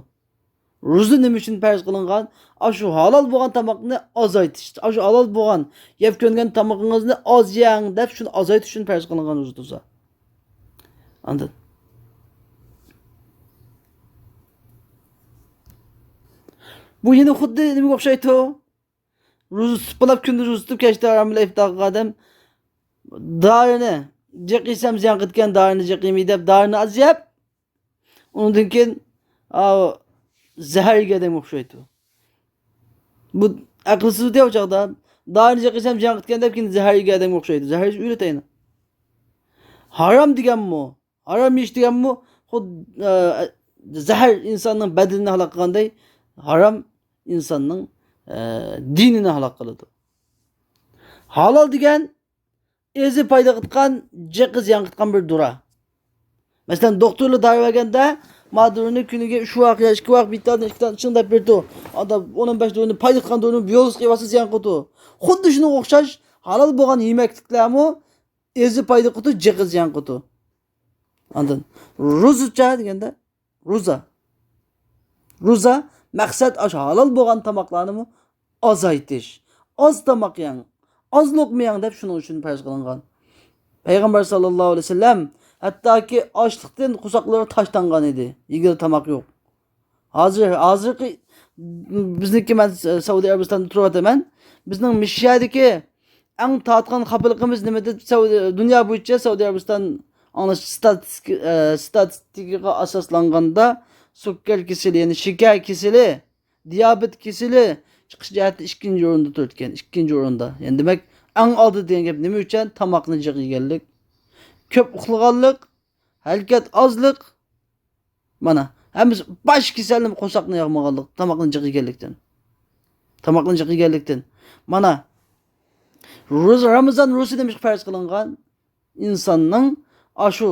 روزا نېمە ئۈچۈن پەرز قىلىنغان؟ ئاشۇ ھالال بولغان تاماقنى ئازايتىش، ئاشۇ ھالال بولغان يەپ كۆنگەن تامىقىڭىزنى ئاز يەڭ دەپ، شۇنى ئازايتىش ئۈچۈن پەرز قىلىنغان روزا تۇتسا. ئاندىن بۇ يەنە خۇددى نېمىگە ئوخشايدۇ؟ روزا تۇتۇپ بولاپ، كۈندۈز روزا تۇتۇپ، كەچتە ھارام بىلەن ئىپتار قىلغان ئادەم دارىنى جىق يېسەم زىيان قىلىدىكەن، دارىنى جىق يېمەي دەپ، دارىنى ئاز يەپ، ئۇنىڭدىن كېيىن، ئاۋۇ، زەھەر يېگەندەك ئوخشايدۇ. بۇ ئەقىلسىز دەيدۇ ئۇ چاغدا. دارىنى جىق يېسەم زىيان قىلىدىكەن دەپ، كېيىن زەھەر يېگەندەك ئوخشايدۇ. زەھەر يېسە ئۆلىدۇ. ھارام دېگەنمۇ، ھارام يېيىش دېگەنمۇ خۇد، ئە، زەھەر ئىنساننىڭ بەدىنىنى ھالاك قىلغاندەك، ھارام ئىنساننىڭ، ئە، دىنىنى ھالاك قىلىدۇ. ھالال دېگەن ئېزى پايدا قىلىدىغان، جىقى زىيان قىلىدىغان بىر دورا. مەسىلەن، دوختۇرلار دارى بەرگەندە، ما دورىنى كۈنىگە ئۈچ ۋاق يا ئىككى ۋاق، بىتتادىن ئىككى دانە ئىچىڭ دەپ بېرىدۇ. ئاندىن ئون ئون بەش دورىنى، پايدا قىلغان دورىنى بىيولوگىك ئىۋاسى زىيان قىلىدۇ. خۇددى شۇنىڭغا ئوخشاش، ھالال بولغان يېمەكلىكلەرمۇ ئېزى پايدا قىلىدۇ، جىقى زىيان قىلىدۇ. ئاندىن روزىچە دېگەندە، روزا. روزا مەقسەت ئاشۇ ھالال بولغان تاماقلارنىمۇ ئازايتىش. ئاز تاماق يەڭ، ئاز لوقما يەڭ دەپ شۇنىڭ ئۈچۈن پەرز قىلىنغان. پەيغەمبەر ساللاللاھۇ ئەلەيھى ۋەسەللەم ھەتتاكى ئاچلىقتىن قورساقلىرى تاش تانغان ئىدى. يېگىلى تاماق يوق. ھازىر، ھازىرقى بىزنىڭكى، مەن سەئۇدى ئەرەبىستاندا تۇرۇۋاتىمەن. بىزنىڭ مۇشۇ يەردىكى ئەڭ تارتقان خاپىلىقىمىز نېمە دېسە، سەئۇدى، دۇنيا بويىچە سەئۇدى ئەرەبىستان ئاڭلاش ئىستاتىستىكا-، ئە، ئىستاتىستىكىغا ئاساسلانغاندا، سۈكەر كېسىلى، يەنى شېكەر كېسىلى، دىيابېت كېسىلى چىقىش جەھەتتە ئىككىنچى ئورۇندا تۇرىدىكەن، ئىككىنچى ئورۇندا. يەنى دېمەك، ئەڭ ئالدىدا دېگەن گەپ نېمە ئۈچۈن؟ تاماقنى جىق يېگەنلىك، كۆپ ئۇخلىغانلىق، ھەرىكەت ئازلىق، مانا، ھەممىسى باش كېسەلنى، قورساقنى ياغمىغانلىق، تاماقنى جىق يېگەنلىكتىن. تاماقنى جىق يېگەنلىكتىن. مانا، روزا، رامىزان روزىسى نېمىشقا پەرز قىلىنغان؟ ئىنساننىڭ ئاشۇ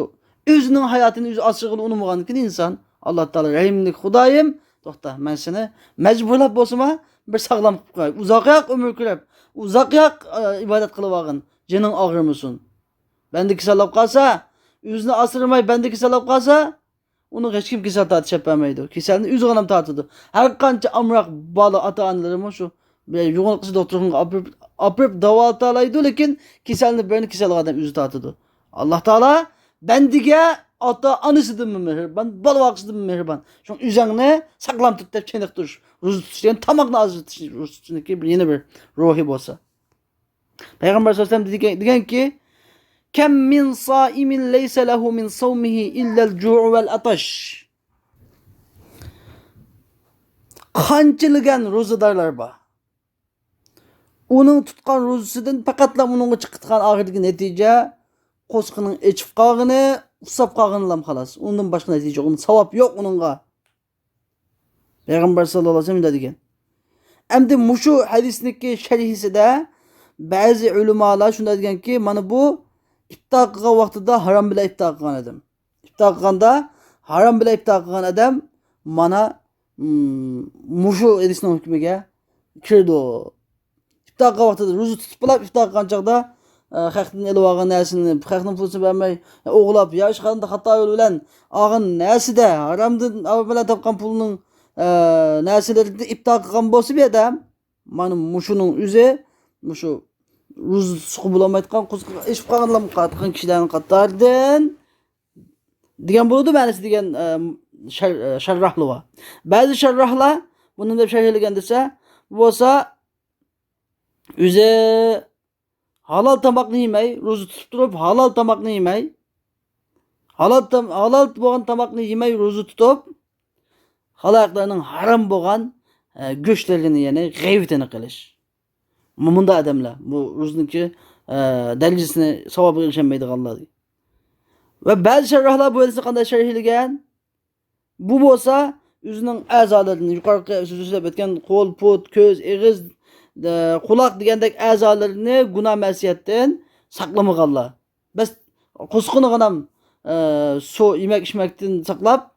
ئۆزىنىڭ ھاياتىنى ئۆزى ئاسرىغىلى ئۇنىمىغاندىكىن ئىنسان، ئاللا تائالا رەھىملىك خۇدايىم، توختا، مەن سېنى مەجبۇرلاپ بولسىمۇ بىر ساغلام قىلىپ قوياي. ئۇزاقراق ئۆمۈر كۆرۈپ، ئۇزاقراق، ئە، ئىبادەت قىلىۋالغىن. جېنىڭ ئاغرىمىسۇن. بەندە كېسەللەپ قالسا، ئۆزىنى ئاسرىماي بەندە كېسەللەپ قالسا، ئۇنىڭغا ھېچكىم كېسەل تارتىشەپ بەرمەيدۇ. كېسەلنى ئۆزى غەم تارتىدۇ. ھەر قانچە ئامراق بالا ئاتا-ئانىلىرىمۇ شۇ يۇقىرىقى دوختۇرخانىغا ئاپىرىپ، ئاپىرىپ داۋالىتالايدۇ، لېكىن كېسەلنى بىرىنى كېسەللىك ئادەم ئۆزى تارتىدۇ. ئاللا تائالا بەندىگە ئاتا-ئانىسىدىنمۇ مېھرىبان، بالا-باقىسىدىنمۇ مېھرىبان. شۇڭا ئۆزۈڭنى ساقلام تۇت دەپ چېنىقتۇرۇش، روزا تۇتۇش دېگەن تاماقنى ئاز تۇتۇش، روزا تۇتۇشنىڭكى بىر، يەنە بىر روھى بولسا. پەيغەمبەر سەللەللاھۇ ئەلەيھى ۋەسەللەم دېگەن-، دېگەنكى، كەم مىن سائىمىن لەيسە لەھۇ مىن سەۋمىھى ئىللەل جۇئۇ ۋەل ئاتاش. قانچىلىگەن روزىدارلار بار. ئۇنىڭ تۇتقان روزىسىدىن پەقەتلا ئۇنىڭغا چىقىدىغان ئاخىرىدىكى نەتىجە قورسىقىنىڭ ئېچىپ قالغىنى، ئۇسساپ قالغىنىلا خالاس. ئۇندىن باشقا نەتىجە يوق، ئۇنىڭ ساۋاب يوق ئۇنىڭغا. پەيغەمبەر ساللاللاھۇ ئەلەيھى ۋەسەللەم شۇنداق دېگەن. ئەمدى مۇشۇ ھەدىسنىڭكى شەرھىسىدە بەزى ئۆلىمالار شۇنداق دېگەنكى، مانا بۇ ئىپتار قىلغان ۋاقتىدا ھارام بىلەن ئىپتار قىلغان ئادەم. ئىپتار قىلغاندا ھارام بىلەن ئىپتار قىلغان ئادەم مانا، مم، مۇشۇ ھەدىسنىڭ ھۆكمىگە كىرىدۇ. ئىپتار قىلغان ۋاقتىدا روزا تۇتۇپ بولاپ، ئىپتار قىلغان چاغدا، ئە، خەقتىن ئېلىۋالغان نەرسىنى، خەقنىڭ پۇلىنى بەرمەي، ئوغرىلاپ يا شۇنداق خاتا يول بىلەن ئالغان نەرسىدە، ھارامدىن ئاۋۇ بىلەن تاپقان پۇلنىڭ، ئە، نەرسىلىرىدە ئىپتار قىلغان بولسا بۇ ئادەم، مانا مۇشۇنىڭ ئۆزى، مۇشۇ روزا تۇتۇشقا بولالمايدىغان، قورسىقى ئېچىپ قالغانلارغا قاتقان كىشىلەرنىڭ قاتارىدىن دېگەن بولىدۇ، مەنىسى دېگەن، ئە، شەر-، ئە، شەرراھلار بار. بەزى شەرراھلار بۇنى دەپ شەرھلىگەن دېسە، بۇ بولسا ئۆزى ھالال تاماقنى يېمەي، روزا تۇتۇپ تۇرۇپ، ھالال تاماقنى يېمەي، ھالال تام-، ھالال بولغان تاماقنى يېمەي، روزا تۇتۇپ، خالايىقلارنىڭ ھارام بولغان، ئە، گۆشلىرىنى، يەنى غەيۋىتىنى قىلىش. مۇ-، مۇنداق ئادەملەر، بۇ روزىنىڭكى، ئە، دەرىجىسىنى، ساۋابىغا ئېرىشەلمەيدىغانلار. ۋە بەزى شەرراھلار بۇ ھەدىسنى قانداق شەرھلىگەن؟ بۇ بولسا ئۆزىنىڭ ئەزالىرىنى، يۇقىرىقى سۆزلەپ ئۆتكەن قول، پۇت، كۆز، ئېغىز، ئە، قۇلاق دېگەندەك ئەزالىرىنى گۇناھ مەسىيەتتىن ساقلىمىغانلار. بەس، قورسىقىنىغىنام، ئە، سۇ، يېمەك ئىچمەكتىن ساقلاپ،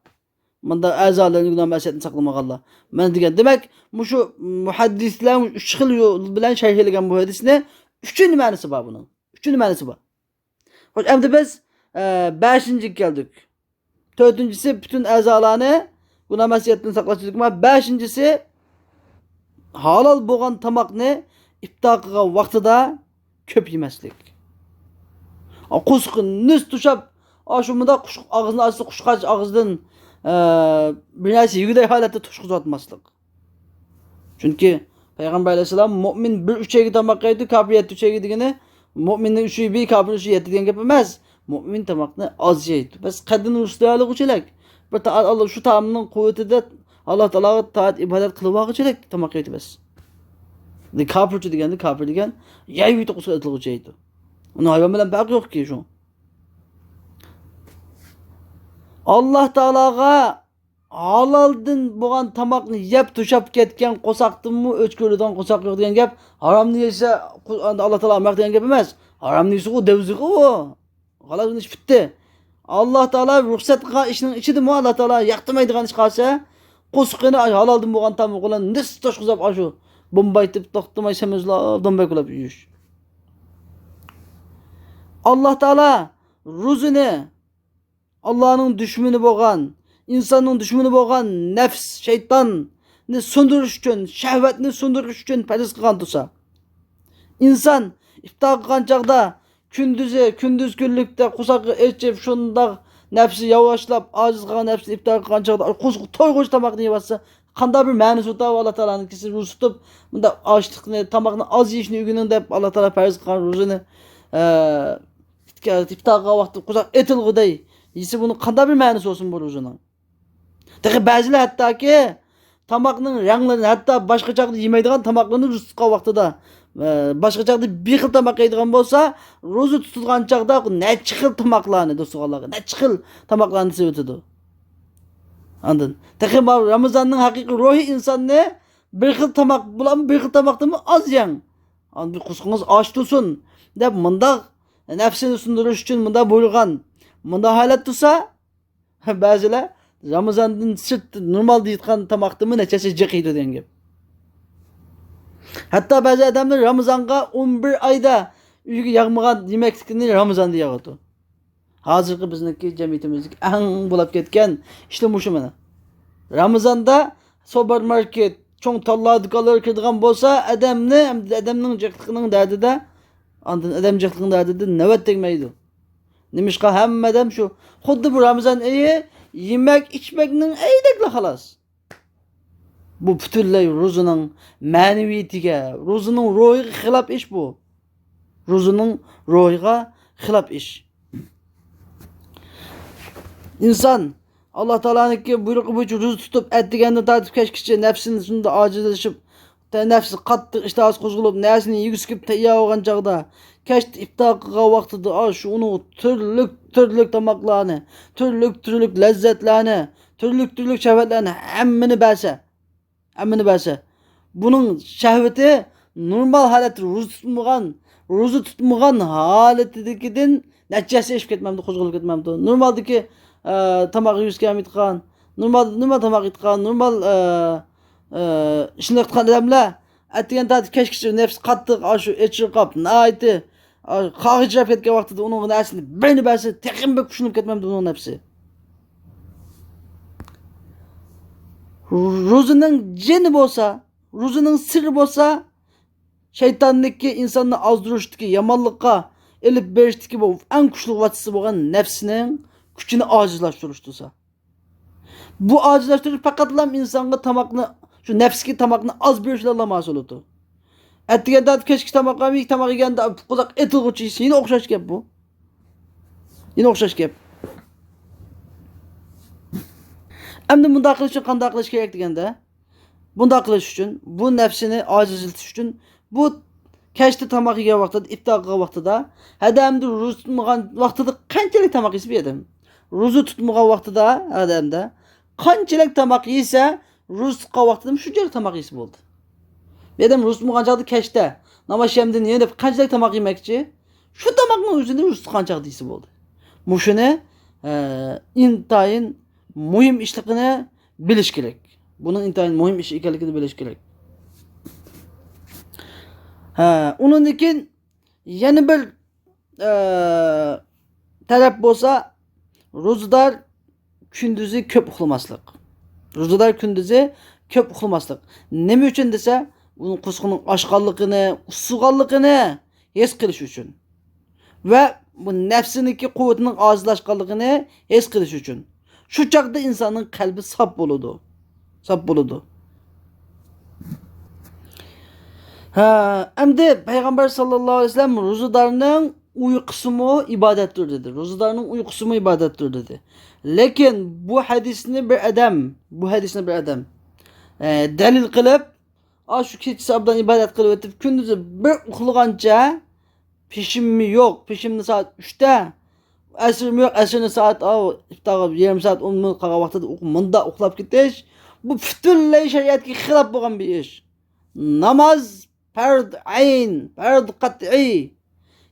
مۇنداق ئەزالىرىنى گۇناھ مەسىيەتتىن ساقلىمىغانلار. مەن دېگەن، دېمەك، مۇشۇ مۇھەددىسلەر ئۈچ خىل يول بىلەن شەرھلىگەن بۇ ھەدىسنى. ئۈچىنچى مەنىسى بار بۇنىڭ. ئۈچىنچى مەنىسى بار. خوش، ئەمدى بىز، ئە، بەشىنچىگە كەلدۇك. تۆتىنچىسى، پۈتۈن ئەزالارنى گۇناھ مەسىيەتتىن ساقلاش دېدۇق. بەشىنچىسى، ھالال بولغان تاماقنى ئىپتار قىلغان ۋاقتىدا كۆپ يېمەسلىك. قورسىقى نىس توشاپ، ئاشۇ مۇنداق قۇش-، ئاغزىنى ئاچسا، قۇشقاچ ئاغزىدىن، ئە، بىر نەرسە يېگۈدەك ھالەتتە توشقۇزۇۋاتماسلىق. چۈنكى پەيغەمبەر ئەلەيھىسسالام، مۇئمىن بىر ئۈچەيگە تاماق يەيدۇ، كاپىر يەتتە ئۈچەيگە دېگىنى، مۇئمىننىڭ ئۈچى بىر، كاپىرنىڭ ئۈچى يەتتە دېگەن گەپ ئەمەس. مۇئمىن تاماقنى ئاز يەيدۇ. بەس، قەددىنى رۇسۋالىغۇچىلەك. بىر تا-، شۇ تائامنىڭ قۇۋۋىتىدە ئاللا تائالاغا تائەت، ئىبادەت قىلىۋالغۇچىلەك تاماق يەيدۇ بەس. دە كاپىرچى دېگەندە، كاپىر دېگەن يەيۋىتى قۇسۇق ئېتىلغۇچى يەيدۇ. ئۇنىڭ ھايۋان بىلەن پەرقى يوقكى شۇ. ئاللا تائالاغا ھالالدىن بولغان تاماقنى يەپ توشاپ كەتكەن قورساقتىنمۇ ئۆچ كۆرىدىغان قورساق يوق دېگەن گەپ. ھارامنى يېسە، قۇ-، ئاللا تائالا ئامراق دېگەن گەپ ئەمەس. ھارامنى يېسە، ئۇ دەۋزىخى ئۇ. خالاس، ئۇنىڭ ئىشى پۈتتى. ئاللا تائالا رۇخسەت قىلغان ئىشنىڭ ئىچىدىمۇ ئاللا تائالا ياقتۇرمايدىغان ئىش قالسا، قورسىقىنى ھالالدىن بولغان تامىقى بىلەن نىس توشقۇزاپ، ئاشۇ بومبايتىپ توختىماي سېمىزلاپ، دومباي كۇلاپ يېيىش. ئاللا تائالا روزىنى ئاللانىڭ دۈشمىنى بولغان، ئىنساننىڭ دۈشمىنى بولغان نەپس، شەيتاننى سۇندۇرۇش ئۈچۈن، شەھۋەتنى سۇندۇرۇش ئۈچۈن پەرز قىلغان تۇرسا، ئىنسان ئىپتار قىلغان چاغدا كۈندۈزى، كۈندۈز كۈنلۈكتە قورساقنى ئېچىپ، شۇنداق نەپسى ياۋاشلاپ، ئاجىز قالغان نەپسىنى ئىپتار قىلغان چاغدا قورسىقى تويغۇچە تاماقنى يەۋاتسا، قانداق بىر مەنىسى بار؟ ئاللا تائالانىڭكى سىز روزا تۇتۇپ، مۇنداق ئاچلىقنى، تاماقنى ئاز يېيىشنى ئۆگىنىڭ دەپ، ئاللا تائالا پەرز قىلغان روزىنى، ئە، ئىپتار قىلغان ۋاقتى قورساق ئېتىلغۇدەك يېسە، بۇنىڭ قانداق بىر مەنىسى بولسۇن بۇ روزىنىڭ؟ تېخى بەزىلەر ھەتتاكى تاماقنىڭ رەڭلىرىنى، ھەتتا باشقا چاغدا يېمەيدىغان تاماقلىرىنى روزا تۇتقان ۋاقتىدا، ئە، باشقا چاغدا بىر خىل تاماق يەيدىغان بولسا، روزا تۇتىدىغان چاغدا نەچچە خىل تاماقلارنى، دوستۇغانلارغا نەچچە خىل تاماقلارنى سېتىۋېتىدۇ. ئاندىن تېخى ما-، رامىزاننىڭ ھەقىقىي روھى ئىنساننى بىر خىل تاماق بىلەن، بىر خىل تاماقتىنمۇ ئاز يەڭ. ئاندىن قورسىقىڭىز ئاچ تۇرسۇن دەپ، مۇنداق نەپسىنى سۇندۇرۇش ئۈچۈن مۇنداق بۇيرۇغان، مۇنداق ھالەت تۇرسا، بەزىلەر رامىزاندىن سىرت نورمال دەيدىغان تاماقتىنمۇ نەچچىسى جىق يەيدۇ دېگەن گەپ. ھەتتا بەزى ئادەملەر رامىزانغا ئون بىر ئايدا ئۆيىگە ياغمىغان يېمەكلىكنى رامىزاندا يەۋاتىدۇ. ھازىرقى بىزنىڭكى جەمئىيىتىمىزدىكى ئەڭ بولاپ كەتكەن ئىشلار مۇشۇ مانا. رامىزاندا سوپېرماركېت، چوڭ تاللا دۇكانلىرىغا كىرىدىغان بولسا، ئادەمنى، ئادەمنىڭ جىقلىقىنىڭ دەردىدە، ئاندىن ئادەم جىقلىقىنىڭ دەردىدە نۆۋەت تەگمەيدۇ. نېمىشقا؟ ھەممە ئادەم شۇ، خۇددى بۇ رامىزان ئېيى يېمەك ئىچمەكنىڭ ئېيىدەكلا خالاس. بۇ پۈتۈنلەي روزىنىڭ مەنىۋىيىتىگە، روزىنىڭ روھىغا خىلاپ ئىش بۇ. روزىنىڭ روھىغا خىلاپ ئىش. ئىنسان ئاللا تائالانىڭكى بۇيرۇقى بويىچە روزا تۇتۇپ، ئەتىگەندىن تارتىپ كەچكىچە نەپسىنى شۇنداق ئاجىزلىشىپ، نەپسى قاتتىق ئىشتىھاسى قوزغىلىپ، نەرسىنى يېگۈسى كېلىپ تەييار بولغان چاغدا، كەچتە ئىپتار قىلغان ۋاقتىدا، ئاشۇ ئۇنىڭ تۈرلۈك، تۈرلۈك تاماقلارنى، تۈرلۈك، تۈرلۈك لەززەتلەرنى، تۈرلۈك، تۈرلۈك شەھۋەتلەرنى ھەممىنى بەرسە، ھەممىنى بەرسە، بۇنىڭ شەھۋىتى نورمال ھالەتتە روزا تۇتمىغان، روزا تۇتمىغان ھالىتىدىكىدىن نەچچە ھەسسە ئېشىپ كەتمەمدۇ، قوزغىلىپ كەتمەمدۇ؟ نورمالدىكى، ئە، تاماق يېگۈسى كەلمەيدىغان، نورمال، نورمال تاماق يەيدىغان، نورمال، ئە، ئە، ئىشنى قىلىدىغان ئادەملەر ئەتىگەن تارتىپ كەچكىچە نەپسى قاتتىق، ئاشۇ ئېچىرقاپ، ناھايىتى، ئا، قاغجىراپ كەتكەن ۋاقتىدا ئۇنىڭغا نەرسىنى بىرنى بەرسە، تېخىمۇ بەك كۈچلىنىپ كەتمەمدۇ ئۇنىڭ نەپسى؟ روزىنىڭ جېنى بولسا، روزىنىڭ سىرى بولسا، شەيتاننىڭكى ئىنساننى ئازدۇرۇشتىكى، يامانلىققا ئېلىپ بېرىشتىكى بۇ ئەڭ كۈچلۈك ۋاسىتىسى بولغان نەپسىنىڭ كۈچىنى ئاجىزلاشتۇرۇش تۇرسا. بۇ ئاجىزلاشتۇرۇش پەقەتلا ئىنسانغا تاماقنى، شۇ نەپسكە تاماقنى ئاز بېرىش بىلەنلا ھاسىل بولىدۇ. ئەتىگەندە كەچكى تاماق يەپ، تاماق يېگەندە قورساق ئېتىلغۇچە يېسە، يەنە ئوخشاش گەپ بۇ. يەنە ئوخشاش گەپ. ئەمدى مۇنداق قىلىش ئۈچۈن قانداق قىلىش كېرەك دېگەندە، بۇنداق قىلىش ئۈچۈن، بۇ نەپسىنى ئاجىزلىتىش ئۈچۈن، بۇ كەچتە تاماق يېگەن ۋاقتىدا، ئىپتار قىلغان ۋاقتىدا، ھەدەمدە روزا تۇتمىغان ۋاقتىدا قانچىلىك تاماق يېسە بۇ ئادەم؟ روزا تۇتمىغان ۋاقتىدا ئادەمدە قانچىلىك تاماق يېسە، روزا تۇتقان ۋاقتىدا شۇنچىلىك تاماق يېسە بولدى. بىر ئادەم روزا تۇتمىغان چاغدا كەچتە ناماز شەمدىن يېنىپ قانچىلىك تاماق يېمەكچى؟ شۇ تاماقنىڭ ئۆزىنى روزا تۇتقان چاغدا يېسە بولدى. مۇشۇنى، ئە، ئىنتايىن مۇھىم ئىشلىقىنى بىلىش كېرەك. بۇنىڭ ئىنتايىن مۇھىم ئىش ئىكەنلىكىنى بىلىش كېرەك. ھە، ئۇنىڭدىن كېيىن يەنە بىر، ئە، تەرەپ بولسا، روزىدار كۈندۈزى كۆپ ئۇخلىماسلىق. روزىدار كۈندۈزى كۆپ ئۇخلىماسلىق. نېمە ئۈچۈن دېسە، ئۇنىڭ قورسىقىنىڭ ئاچقانلىقىنى، ئۇسسىغانلىقىنى ھېس قىلىش ئۈچۈن. ۋە بۇ نەپسىنىڭكى قۇۋۋىتىنىڭ ئاجىزلاشقانلىقىنى ھېس قىلىش ئۈچۈن. شۇ چاغدا ئىنساننىڭ قەلبى ساپ بولىدۇ. ساپ بولىدۇ. ھە، ئەمدى پەيغەمبەر ساللاللاھۇ ئەلەيھى ۋەسەللەم روزىدارنىڭ ئۇيقۇسىمۇ ئىبادەتتۇر دېدى. روزىدارنىڭ ئۇيقۇسىمۇ ئىبادەتتۇر دېدى. لېكىن بۇ ھەدىسنى بىر ئادەم، بۇ ھەدىسنى بىر ئادەم، ئە، دەلىل قىلىپ، ئا، شۇ كېچىسى ئابدان ئىبادەت قىلىۋېتىپ، كۈندۈزى بىر ئۇخلىغانچە پېشىممۇ يوق. پېشىمنى سائەت ئۈچتە، ئەسىرمۇ يوق، ئەسىرنى سائەت، ئاۋۇ، ئىپتارغا يېرىم سائەت، ئون مىنۇت قالغان ۋاقتىدا ئۇ مۇنداق ئۇخلاپ كېتىش، بۇ پۈتۈنلەي شەرىئەتكە خىلاپ بولغان بىر ئىش. ناماز پەرد ئەين، پەرد قەتئىي.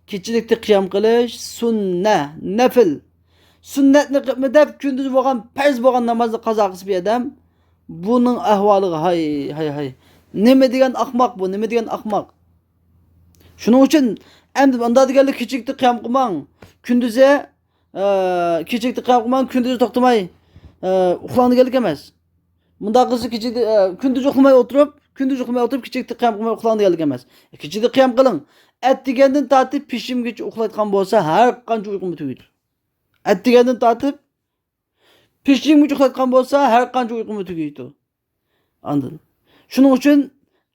كېچىلىكتە قىيام قىلىش سۈننە، نەپىل. سۈننەتنى قىلىپمۇ دەپ، كۈندۈز بولغان، پەرز بولغان نامازنى قازا قىلسا بىر ئادەم، بۇنىڭ ئەھۋالىغا ھاي، ھاي، ھاي. نېمە دېگەن ئاخماق بۇ، نېمە دېگەن ئاخماق. شۇنىڭ ئۈچۈن ئەمدى ئۇنداق دېگەنلىك كېچىلىكتە قىيام قىلماڭ. كۈندۈزى، ئە، كېچىلىكتە قىيام قىلماڭ، كۈندۈزى توختىماي، ئە، ئۇخلاڭ دېگەنلىك ئەمەس. مۇنداق قىلسا كېچىدە، ئە، كۈندۈز ئۇخلىماي ئولتۇرۇپ، كۈندۈز ئۇخلىماي ئولتۇرۇپ، كېچىلىكتە قىيام قىلماي ئۇخلاڭ دېگەنلىك ئەمەس. كېچىدە قىيام قىلىڭ. ئەتىگەندىن تارتىپ پېشىمگىچە ئۇخلايدىغان بولسا، ھەر قانچە ئۇيقۇمۇ تۈگەيدۇ. ئەتىگەندىن تارتىپ پېشىمگىچە ئۇخلايدىغان بولسا، ھەر قانچە ئۇيقۇمۇ تۈگەيدۇ. ئاندىن، شۇنىڭ ئۈچۈن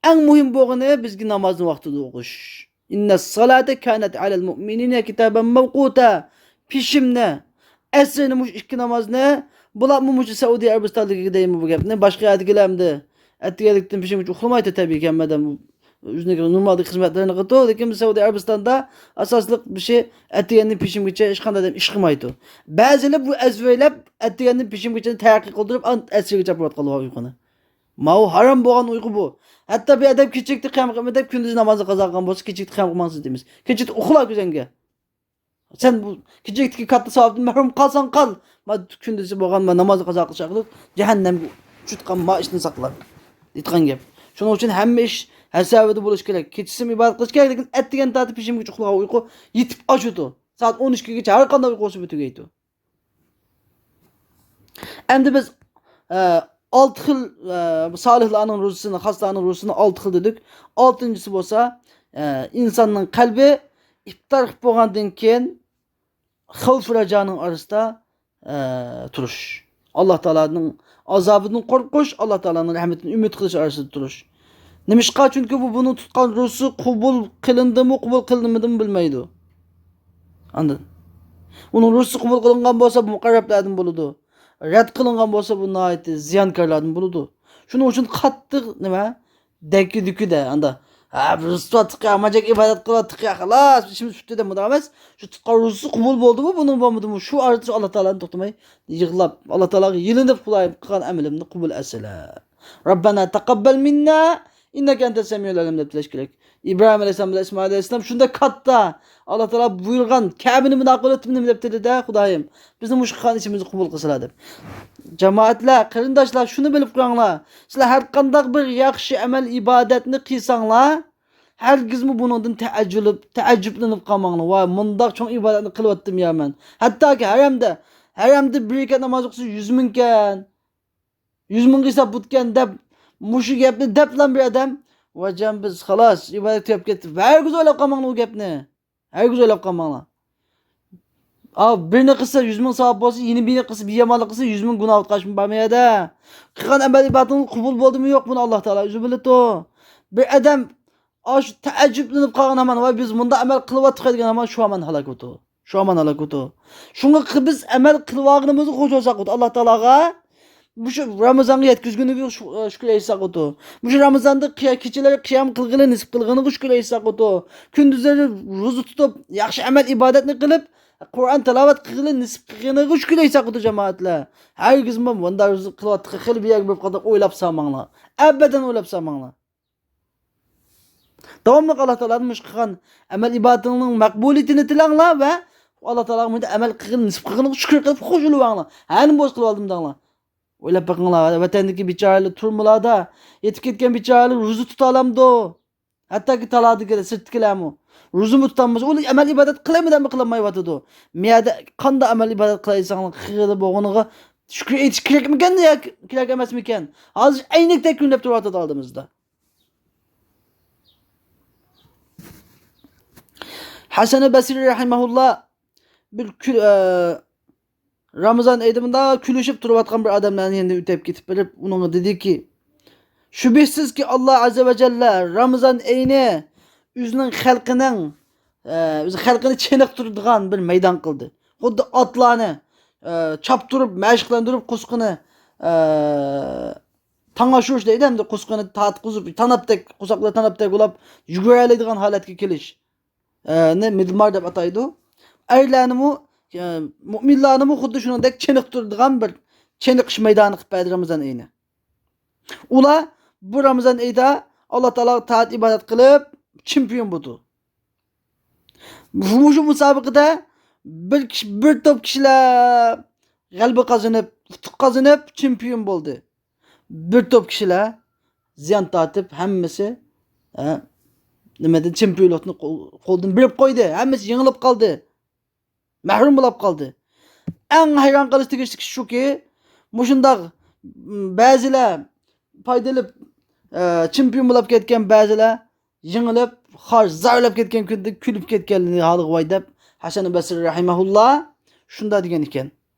ئەڭ مۇھىم بولغىنى بىزگە نامازنى ۋاقتىدا ئوقۇش. ئىننەس سالاتە كانەت ئەلەل مۇئمىنىنە كىتابەن مەۋقۇتە. پېشىمنى، ئەسىرنى، مۇشۇ ئىككى نامازنى، بۇلارمۇ مۇشۇ سەئۇدى ئەرەبىستاندىكى دەيمۇ بۇ گەپنى، باشقا يەردىكىلەر ئەمدى ئەتىگەنلىكتىن پېشىمگىچە ئۇخلىمايدۇ تەبىئىي ھەممىدەم. ئۆزىنىڭ نورمالدىكى خىزمەتلىرىنى قىلىدۇ، لېكىن بىز سەئۇدى ئەرەبىستاندا ئاساسلىق بىر شەي ئەتىگەندىن پېشىمگىچە ھېچقانداق ئادەم ئىش قىلمايدۇ. بەزىلەر بۇ ئەزۋەيلەپ ئەتىگەندىن پېشىمگىچە تەرەققىي قىلدۇرۇپ، ئەسىرگىچە ئاپىرىۋاتقانلار ئۇيقۇنى. ماۋۇ ھارام بولغان ئۇيقۇ بۇ. ھەتتا بىر ئادەم كېچىلىكتە قىيام قىلمىدى دەپ، كۈندۈزى نامازنى قازا قىلغان بولسا، كېچىلىكتە قىيام قىلماڭ سىز دەيمىز. كېچىدە ئۇخلا كۆزەڭگە. سەن بۇ كېچىلىكتىكى كاتتا ساۋابتىن مەھرۇم قالساڭ قال. ما كۈندۈزى بولغان ما نامازنى قازا قىلىش ئارقىلىق جەھەننەمگە چۈشىدىغان ما ئىشتىن ساقلان. دېيىدىغان گەپ. شۇنىڭ ئۈچۈن ھەممە ئىش ھەسەۋىدە بولۇش كېرەك. كېچىسىمۇ ئىبادەت قىلىش كېرەك، لېكىن ئەتىگەن تارتىپ پېشىمگىچە ئۇخلىغان ئۇيقۇ يېتىپ ئاشىدۇ. سائەت ئون ئىككىگىچە ھەر قانداق ئۇيقۇ بولسا تۈگەيدۇ. ئەمدى بىز، ئە، ئالتە خىل، ئە، سالىھلارنىڭ روزىسىنى، خاسلارنىڭ روزىسىنى ئالتە خىل دېدۇق. ئالتىنچىسى بولسا، ئە، ئىنساننىڭ قەلبى ئىپتار قىلىپ بولغاندىن كېيىن خەۋپ رەجانىڭ ئارىسىدا، ئە، تۇرۇش. ئاللا تائالانىڭ ئازابىدىن قورقۇش، ئاللا تائالانىڭ رەھمىتىدىن ئۈمىد قىلىش ئارىسىدا تۇرۇش. نېمىشقا؟ چۈنكى بۇ بۇنىڭ تۇتقان روزىسى قوبۇل قىلىندىمۇ، قوبۇل قىلىنمىدىمۇ بىلمەيدۇ. ئاندىن ئۇنىڭ روزىسى قوبۇل قىلىنغان بولسا، بۇ مۇقەررەبلەردىن بولىدۇ. رەت قىلىنغان بولسا، بۇ ناھايىتى زىيانكارلاردىن بولىدۇ. شۇنىڭ ئۈچۈن قاتتىق نېمە؟ دەككە-دۈككىدە، ئاندا، ھە، بىز تۇتۇۋاتتۇق يا، ماجاك ئىبادەت قىلىۋاتتۇق يا، خالاس، ئىشىمىز پۈتتى دەپ مۇنداق ئەمەس. شۇ تۇتقان روزىسى قوبۇل بولدىمۇ، بۇنىڭ بولمىدىمۇ، شۇ ئارىدا شۇ ئاللا تائالانى توختىماي يىغلاپ، ئاللا تائالاغا يېلىنىپ، خۇدايىم، قىلغان ئەمىلىمنى قوبۇل ئەيلە. رەببەنا تەقەببەل مىننا ئىننەكە ئەنتەس سەمىئۇل ئەلىم دەپ تىلەش كېرەك. ئىبراھىم ئەلەيھىسسالام بىلەن ئىسمائىل ئەلەيھىسسالام شۇنداق كاتتا، ئاللا تائالا بۇيرۇغان كەبىنى مۇناقىۋ ئېتىپ نېمە دەپتۇ دېدى؟ خۇدايىم، بىزنىڭ مۇشۇ قىلغان ئىشىمىزنى قوبۇل قىلسىلا دەپ. جامائەتلەر، قېرىنداشلار، شۇنى بىلىپ قويۇڭلار. سىلەر ھەر قانداق بىر ياخشى ئەمەل ئىبادەتنى قىلساڭلار، ھەرگىزمۇ بۇنىڭدىن تەئەججۈلۈپ، تەئەججۈپلىنىپ قالماڭلار. ۋاي، مۇنداق چوڭ ئىبادەتنى قىلىۋەتتىم يا مەن. ھەتتاكى ھەرەمدە، ھەرەمدە بىر رەكەت ناماز ئوقۇسا يۈز مىڭكەن. يۈز مىڭغا ھېساب بۇتكەن دەپ، مۇشۇ گەپنى دەپلا بىر ئادەم، ۋاجان، بىز خالاس، ئىبادەت تۈگەپ كەتتى. ھەرگىز ئويلاپ قالماڭلار ئۇ گەپنى. ھەرگىز ئويلاپ قالماڭلار. ئاۋۇ بىرنى قىلسا يۈز مىڭ ساۋاب بولسا، يەنە بىرنى قىلسا بىر يامانلىق قىلسا يۈز مىڭ گۇناھ ئوتقاشمۇ بارمۇ يەردە؟ قىلغان ئەمەل ئىبادىتىڭىز قوبۇل بولدىمۇ يوق، بۇنى ئاللا تائالا ئۆزى بىلىدۇ. بىر ئادەم ئاشۇ تەئەججۈپلىنىپ قالغان ھامان، ۋاي، بىز مۇنداق ئەمەل قىلىۋاتتۇق دېگەن ھامان شۇ ھامان ھالاك بولىدۇ. شۇ ھامان ھالاك بولىدۇ. شۇڭا قى-، بىز ئەمەل قىلىۋالغىنىمىزغا خوش بولساق بولىدۇ. ئاللا تائالاغا مۇشۇ رامىزانغا يەتكۈزگىنىگە شۈ-، شۈكۈر ئېيتساق بولىدۇ. مۇشۇ رامىزاندا قىيا-، كېچىلەر قىيام قىلغىلى نېسىپ قىلغىنىغا شۈكۈر ئېيتساق بولىدۇ. كۈندۈزلىرى روزا تۇتۇپ، ياخشى ئەمەل ئىبادەتنى قىلىپ، قۇرئان تىلاۋەت قىلغىلى نېسىپ قىلغىنىغا شۈكۈر ئەيسەن خۇدا جامائەتلەر. ھەرگىزمۇ مۇنداق رۇزا قىلىۋاتقان خېلى بىر يەرگە بېرىپ قالدۇق ئويلاپ سالماڭلار. ئەبەدەن ئويلاپ سالماڭلار. داۋاملىق ئاللا تائالادىن مۇشۇ قىلغان ئەمەل ئىبادىتىڭنىڭ مەقبۇلىيىتىنى تىلەڭلار ۋە ئاللا تائالاغا مۇنداق ئەمەل قىلغىن، نېسىپ قىلغىنىغا شۈكۈر قىلىپ خوش بولۇۋاڭلار. ھەنە بولسا قىلىۋالدىم دەڭلار. ئويلاپ بېقىڭلار، ۋەتەندىكى بىچارىلەر تۈرمىلاردا يېتىپ كەتكەن بىچارىلەر روزا تۇتالامدۇ؟ ھەتتاكى تالادىكىلەر، سىرتتىكىلەرمۇ روزىمۇ تۇتالمىسا، ئۇلار ئەمەل ئىبادەت قىلىمۇ دەپمۇ قىلالمايۋاتىدۇ. مىيەدە قانداق ئەمەل ئىبادەت قىلايساڭلار، قىلغىلى بولغىنىغا شۈكۈر ئېيتىش كېرەكمىكەن ياكى كېرەك ئەمەسمىكەن؟ ھازىر ئەينەكتەك كۈنلەپ تۇرۇۋاتىدۇ ئالدىمىزدا. ھەسەن بەسرى رەھىمەھۇللا بىر كۈ-، ئە، رامىزان ئېيىدا مۇنداق كۈلۈشۈپ تۇرۇۋاتقان بىر ئادەملەرنىڭ يېنىدىن ئۆتۈپ كېتىپ بېرىپ، ئۇنىڭغا دېدىكى، شۈبھىسىزكى، ئاللا ئەززە ۋە جەللە رامىزان ئېيىنى ئۆزىنىڭ خەلقىنىڭ، ئە، ئۆز خەلقىنى چېنىقتۇرىدىغان بىر مەيدان قىلدى. خۇددى ئاتلارنى، ئە، چاپتۇرۇپ، مەشىقلەندۈرۈپ، قوسىقىنى، ئە، تاڭ ئاشۇرۇش دەيدۇ، ئەمدى قوسىقىنى تارتقۇزۇپ، تاناپتەك، قورساقلىرى تاناپتەك بولاپ، يۈگۈرەلەيدىغان ھالەتكە كېلىش، ئە، نى مىدمار دەپ ئاتايدۇ. ئەرلەرنىمۇ، ئە، مۇئمىنلارنىمۇ خۇددى شۇنىڭدەك چېنىقتۇرىدىغان بىر چېنىقىش مەيدانى قىلىپ بەردى رامىزان ئېيىنى. ئۇلار بۇ رامىزان ئېيىدا ئاللا تائالاغا تائەت ئىبادەت قىلىپ، چېمپىيون بولىدۇ. مۇشۇ مۇسابىقىدە بىر كىشى، بىر توپ كىشىلەر غەلىبە قازىنىپ، ئۇتۇق قازىنىپ، چېمپىيون بولدى. بىر توپ كىشىلەر زىيان تارتىپ، ھەممىسى، ئە، نېمىدىن، چېمپىيونلۇقنى قول-، قولدىن بېرىپ قويدى. ھەممىسى يېڭىلىپ قالدى. مەھرۇم بولاپ قالدى. ئەڭ ھەيران قېلىش تېگىشلىك شۇكى، مۇشۇنداق، م، بەزىلەر پايدا ئېلىپ، ئە، چېمپىيون بولاپ كەتكەن، بەزىلەر يېڭىلىپ، خار زارلاپ كەتكەن كۈندە كۈلۈپ كەتكەنلىكى ھالىغا ۋاي دەپ، ھەسەن بەسرى رەھىمەھۇللا شۇنداق دېگەن ئىكەن.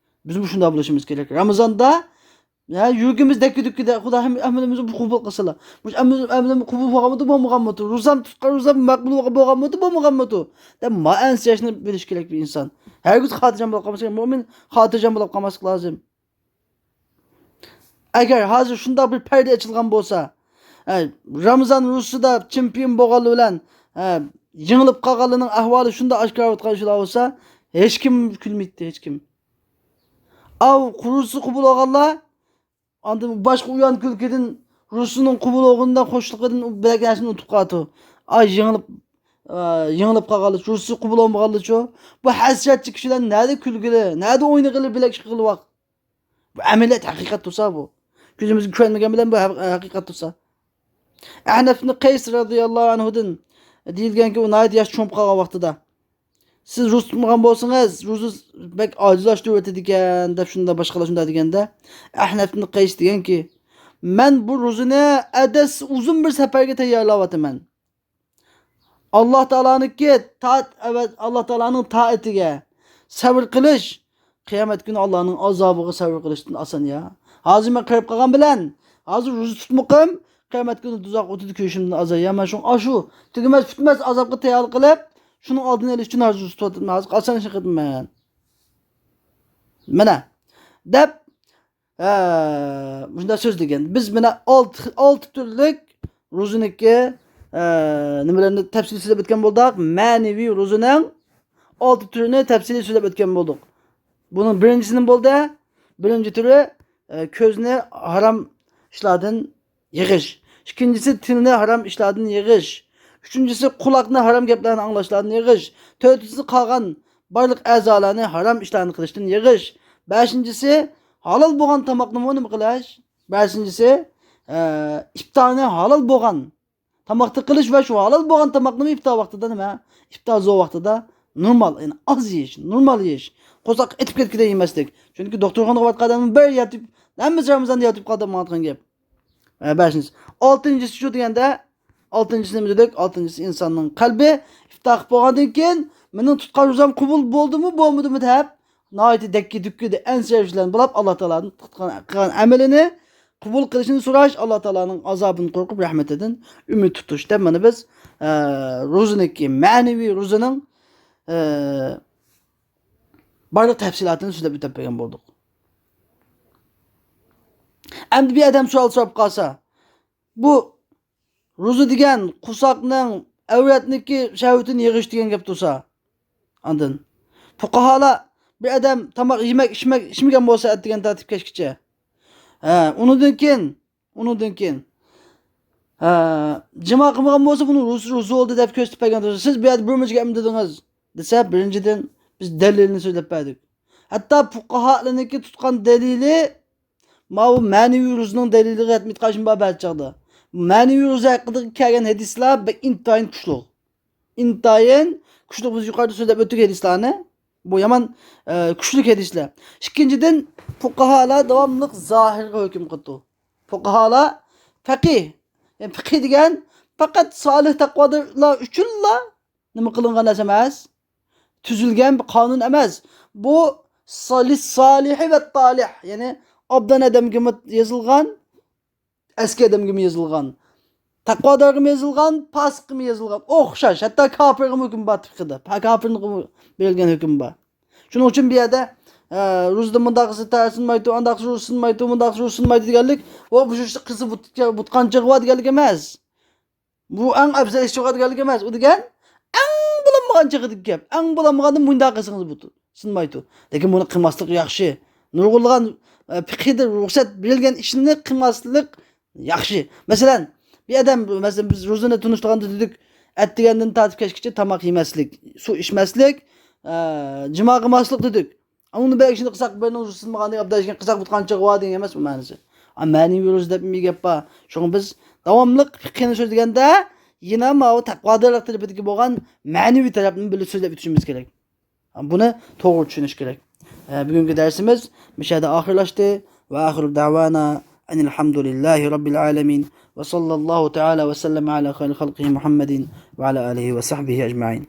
بىزمۇ شۇنداق بولۇشىمىز كېرەك. رامىزاندا، ھە، يۈرىكىمىز دەككە-دۈككىدە، خۇدا ھەم-، ئەمىلىمىزنى قوبۇل قىلسىلا. مۇشۇ ئەمىل-، ئەمىلىمىز قوبۇل بولغانمىدى، بولمىغانمىدى؟ روزام تۇتقان روزام مەقبۇل بولغانمىدى، بولمىغانمىدى؟ دەپ، ما ئەنسىرەشنى بىلىش كېرەك بىر ئىنسان. ھەرگىز خاتىرجەم بولۇپ قالماسلىق، مۇئمىن خاتىرجەم بولۇپ قالماسلىق لازىم. ئەگەر ھازىر شۇنداق بىر پەردە ئېچىلغان بولسا، ھە، رامىزان روزىسىدا چېمپىيون بولغانلىرى بىلەن، ھە، يېڭىلىپ قالغانلارنىڭ ئەھۋالى شۇنداق ئاشكارىلىۋاتقان شۇلار بولسا، ھېچكىم كۈلمەيتتى، ھېچكىم. ئاۋۇ روزىسى قوبۇل بولغانلار ئاندىن باشقا ئۇيان كۈلكىدىن، روزىسىنىڭ قوبۇل بولغىنىدا خوشلۇقىدىن ئۇ بەك نەرسىنى ئۇنتۇپ قالىدۇ. ئاي، يېڭىلىپ، ئا، يېڭىلىپ قالغانلىچۇ، روزىسى قوبۇل بولمىغانلىچۇ، بۇ ھەسرەتچى كىشىلەر نەدە كۈلگىلى، نەدە ئوينىغىلى بىلەك ئىش قىلغىلى ۋاق. بۇ ئەمەلىيەت، ھەقىقەت تۇرسا بۇ. كۆزىمىزگە كۆرۈنمىگەن بىلەن بۇ ھەق-، ھەقىقەت تۇرسا. ئەھنەف ئىبنى قەيس رەزىياللاھۇ ئەنھۇدىن دېيىلگەنكى، ئۇ ناھايىتى ياش چوڭۇپ قالغان ۋاقتىدا، سىز روزا تۇتمىغان بولسىڭىز، روزا بەك ئاجىزلاشتۇرۇۋېتىدىكەن، دەپ شۇنداق باشقىلار شۇنداق دېگەندە، ئەھنەف ئىبنى قەيس دېگەنكى، مەن بۇ روزىنى ئەدەس ئۇزۇن بىر سەپەرگە تەييارلاۋاتىمەن. ئاللا تائالانىڭكى تائەت، ئەۋەت، ئاللا تائالانىڭ تائىتىگە سەۋر قىلىش قىيامەت كۈنى ئاللانىڭ ئازابىغا سەۋر قىلىشتىن ئاسان يا. ھازىر مەن قېرىپ قالغان بىلەن، ھازىر روزا تۇتمىقىم قىيامەت كۈنى دوزاخ ئوتىدا كۆيۈشۈمدىن ئازان يا. مەن شۇڭا ئاشۇ تۈگىمەس پۈتمەس ئازابقا تەييارلىق قىلىپ، شۇنىڭ ئالدىنى ئېلىش ئۈچۈن ھازىر روزا تۇتۇۋاتىمەن. ھازىر ئاسان ئىش قىلىمەن. مانا، دەپ، ھە، مۇشۇنداق سۆزلىگەن. بىز مانا ئالتە، ئالتە تۈرلۈك روزىنىڭكى، ھە، نېمىلەرنى تەپسىلىي سۆزلەپ ئۆتكەن بولدۇق. مەنىۋى روزىنىڭ ئالتە تۈرىنى تەپسىلىي سۆزلەپ ئۆتكەن بولدۇق. بۇنىڭ بىرىنچىسى نېمە بولدى؟ بىرىنچى تۈرى، ھە، كۆزنى ھارام ئىشلاردىن يىغىش. ئىككىنچىسى، تىلنى ھارام ئىشلاردىن يىغىش. ئۈچىنچىسى، قۇلاقنى ھارام گەپلەرنى ئاڭلاشلاردىن يىغىش. تۆتىنچىسى، قالغان بارلىق ئەزالارنى ھارام ئىشلارنى قىلىشتىن يىغىش. بەشىنچىسى، ھالال بولغان تاماقنىمۇ نېمە قىلىش؟ بەشىنچىسى، ئە، ئىپتارنى ھالال بولغان تاماقتا قىلىش ۋە شۇ ھالال بولغان تاماقنىمۇ ئىپتار ۋاقتىدا نېمە؟ ئىپتار زور ۋاقتىدا نورمال، يەنى ئاز يېيىش، نورمال يېيىش. قورساق ئېتىپ كەتكۈدەك يېمەسلىك. چۈنكى دوختۇرخانىغا بارغان ئادەم بىر ياتىپ، ھەممىسى رامىزاندا ياتىپ قالدى دەپ ماڭىدىغان گەپ. ئە، بەشىنچىسى. ئالتىنچىسى شۇ دېگەندە، ئالتىنچىسى نېمە دېدۇق؟ ئالتىنچىسى ئىنساننىڭ قەلبى ئىپتار قىلىپ بولغاندىن كېيىن، مېنىڭ تۇتقان روزام قوبۇل بولدىمۇ، بولمىدىمۇ دەپ، ناھايىتى دەككە-دۈككىدە ئەنسىرەش بىلەن بولاپ، ئاللا تائالادىن قىلغان، قىلغان ئەمىلىنى قوبۇل قىلىشىنى سوراش، ئاللا تائالانىڭ ئازابىدىن قورقۇپ، رەھمىتىدىن ئۈمىد تۇتۇش دەپ، مانا بىز، ئە، روزىنىڭكى، مەنىۋى روزىنىڭ، ئە، بارلىق تەپسىلاتىنى سۆزلەپ ئۆتۈپ بەرگەن بولدۇق. ئەمدى بىر ئادەم سوئال سوراپ قالسا، بۇ روزا دېگەن قورساقنىڭ، ئەۋرەتنىڭكى شەھۋىتىنى يىغىش دېگەن گەپ تۇرسا، ئاندىن پۇقاھالار بىر ئادەم تاماق يېمەك، ئىچمەك، ئىچمىگەن بولسا، ئەتىگەن تارتىپ كەچكىچە. ھە، ئۇنىڭدىن كېيىن، ئۇنىڭدىن كېيىن، ھە، جىما قىلمىغان بولسا، بۇنىڭ روزىسى روزا بولدى دەپ كۆرسىتىپ بەرگەن تۇرسا، سىز بۇ يەردە بىر مۇنچە گەپنى دېدىڭىز دېسە، بىرىنچىدىن، بىز دەلىلنى سۆزلەپ بەردۇق. ھەتتا پۇقاھالارنىڭكى تۇتقان دەلىلى، ماۋۇ مەنىۋى روزىنىڭ دەلىلىگە يەتمەيدىغان بار بەزى چاغدا. مەنىۋى روزا ھەققىدە كەلگەن ھەدىسلەر بەك ئىنتايىن كۈچلۈك. ئىنتايىن كۈچلۈك، بىز يۇقىرىدا سۆزلەپ ئۆتتۇق ھەدىسلەرنى. بۇ يامان، ئە، كۈچلۈك ھەدىسلەر. ئىككىنچىدىن، پۇقاھالار داۋاملىق زاھىرغا ھۆكۈم قىلىدۇ. پۇقاھالار پەقىھ، يەنى پىقىھ دېگەن پەقەت سالىھ تەقۋادارلار ئۈچۈنلا نېمە قىلىنغان نەرسە ئەمەس، تۈزۈلگەن بىر قانۇن ئەمەس. بۇ سالىھ، سالىھى ۋە تالىھ، يەنى ئوبدان ئادەمگىمۇ يېزىلغان، ئەسكى ئادەمگىمۇ يېزىلغان، تەقۋادارغىمۇ يېزىلغان، پاسىققىمۇ يېزىلغان. ئوخشاش، ھەتتا كاپىرغىمۇ ھۆكۈم بار پىقىھدا. پا-، كاپىرغىمۇ بېرىلگەن ھۆكۈم بار. شۇنىڭ ئۈچۈن بۇ يەردە، ئە، روزىدا مۇنداق قىلسا تەرسىنمايدۇ، ئانداق قىلسا روزا سىنمايدۇ، مۇنداق قىلسا روزا سىنمايدۇ دېگەنلىك، ئۇ بۇ ئىشتا قىلسا بۇت-، بۇتقانچىلىقى بار دېگەنلىك ئەمەس. بۇ ئەڭ ئەۋزەل ئىش چىقىدىغانلىكى ئەمەس. ئۇ دېگەن ئەڭ بولالمىغان چېغىدىكى گەپ. ئەڭ بولالمىغاندا مۇنداق قىلسىڭىز بۇ سىنمايدۇ. لېكىن بۇنى قىلماسلىق ياخشى. نۇرغۇنلىغان، ئە، پىقىھدا رۇخسەت بېرىلگەن ئىشنى قىلماسلىق ياخشى. مەسىلەن، بىر ئادەم، مەسىلەن، بىز روزىنى تونۇشتۇرغاندا دېدۇق، ئەتىگەندىن تارتىپ كەچكىچە تاماق يېمەسلىك، سۇ ئىچمەسلىك، ئە، جىما قىلماسلىق دېدۇق. ئۇنى بەك ئىشنى قىلساق، بىرنىڭ روزىسى سىنمىغاندەك، ئابدال ئىشنى قىلساق، بۇتقانچىلىقى بار دېگەن ئەمەس بۇ مەنىسى. ئا، مەنىۋى روزا دەپ بىر گەپ بار. شۇڭا بىز داۋاملىق پىقىھنى سۆزلىگەندە، يەنە ماۋۇ تەقۋادارلىق تەرىپىدىكى بولغان مەنىۋى تەرەپنى بىلىپ سۆزلەپ ئۆتۈشىمىز كېرەك. بۇنى توغرا چۈشىنىش كېرەك. ئە، بۈگۈنكى دەرسىمىز مۇشۇ يەردە ئاخىرلاشتى. ۋە ئاخىرۇ دەۋانا ئەنىل ھەمدۇلىللاھى رەببىل ئالەمىن. ۋە ساللاللاھۇ تەئالە ۋە سەللەم ئەلا خەيرى خەلقىھى مۇھەممەدىن ۋە ئەلا ئالىھى ۋە سەھبىھى ئەجمەئىن.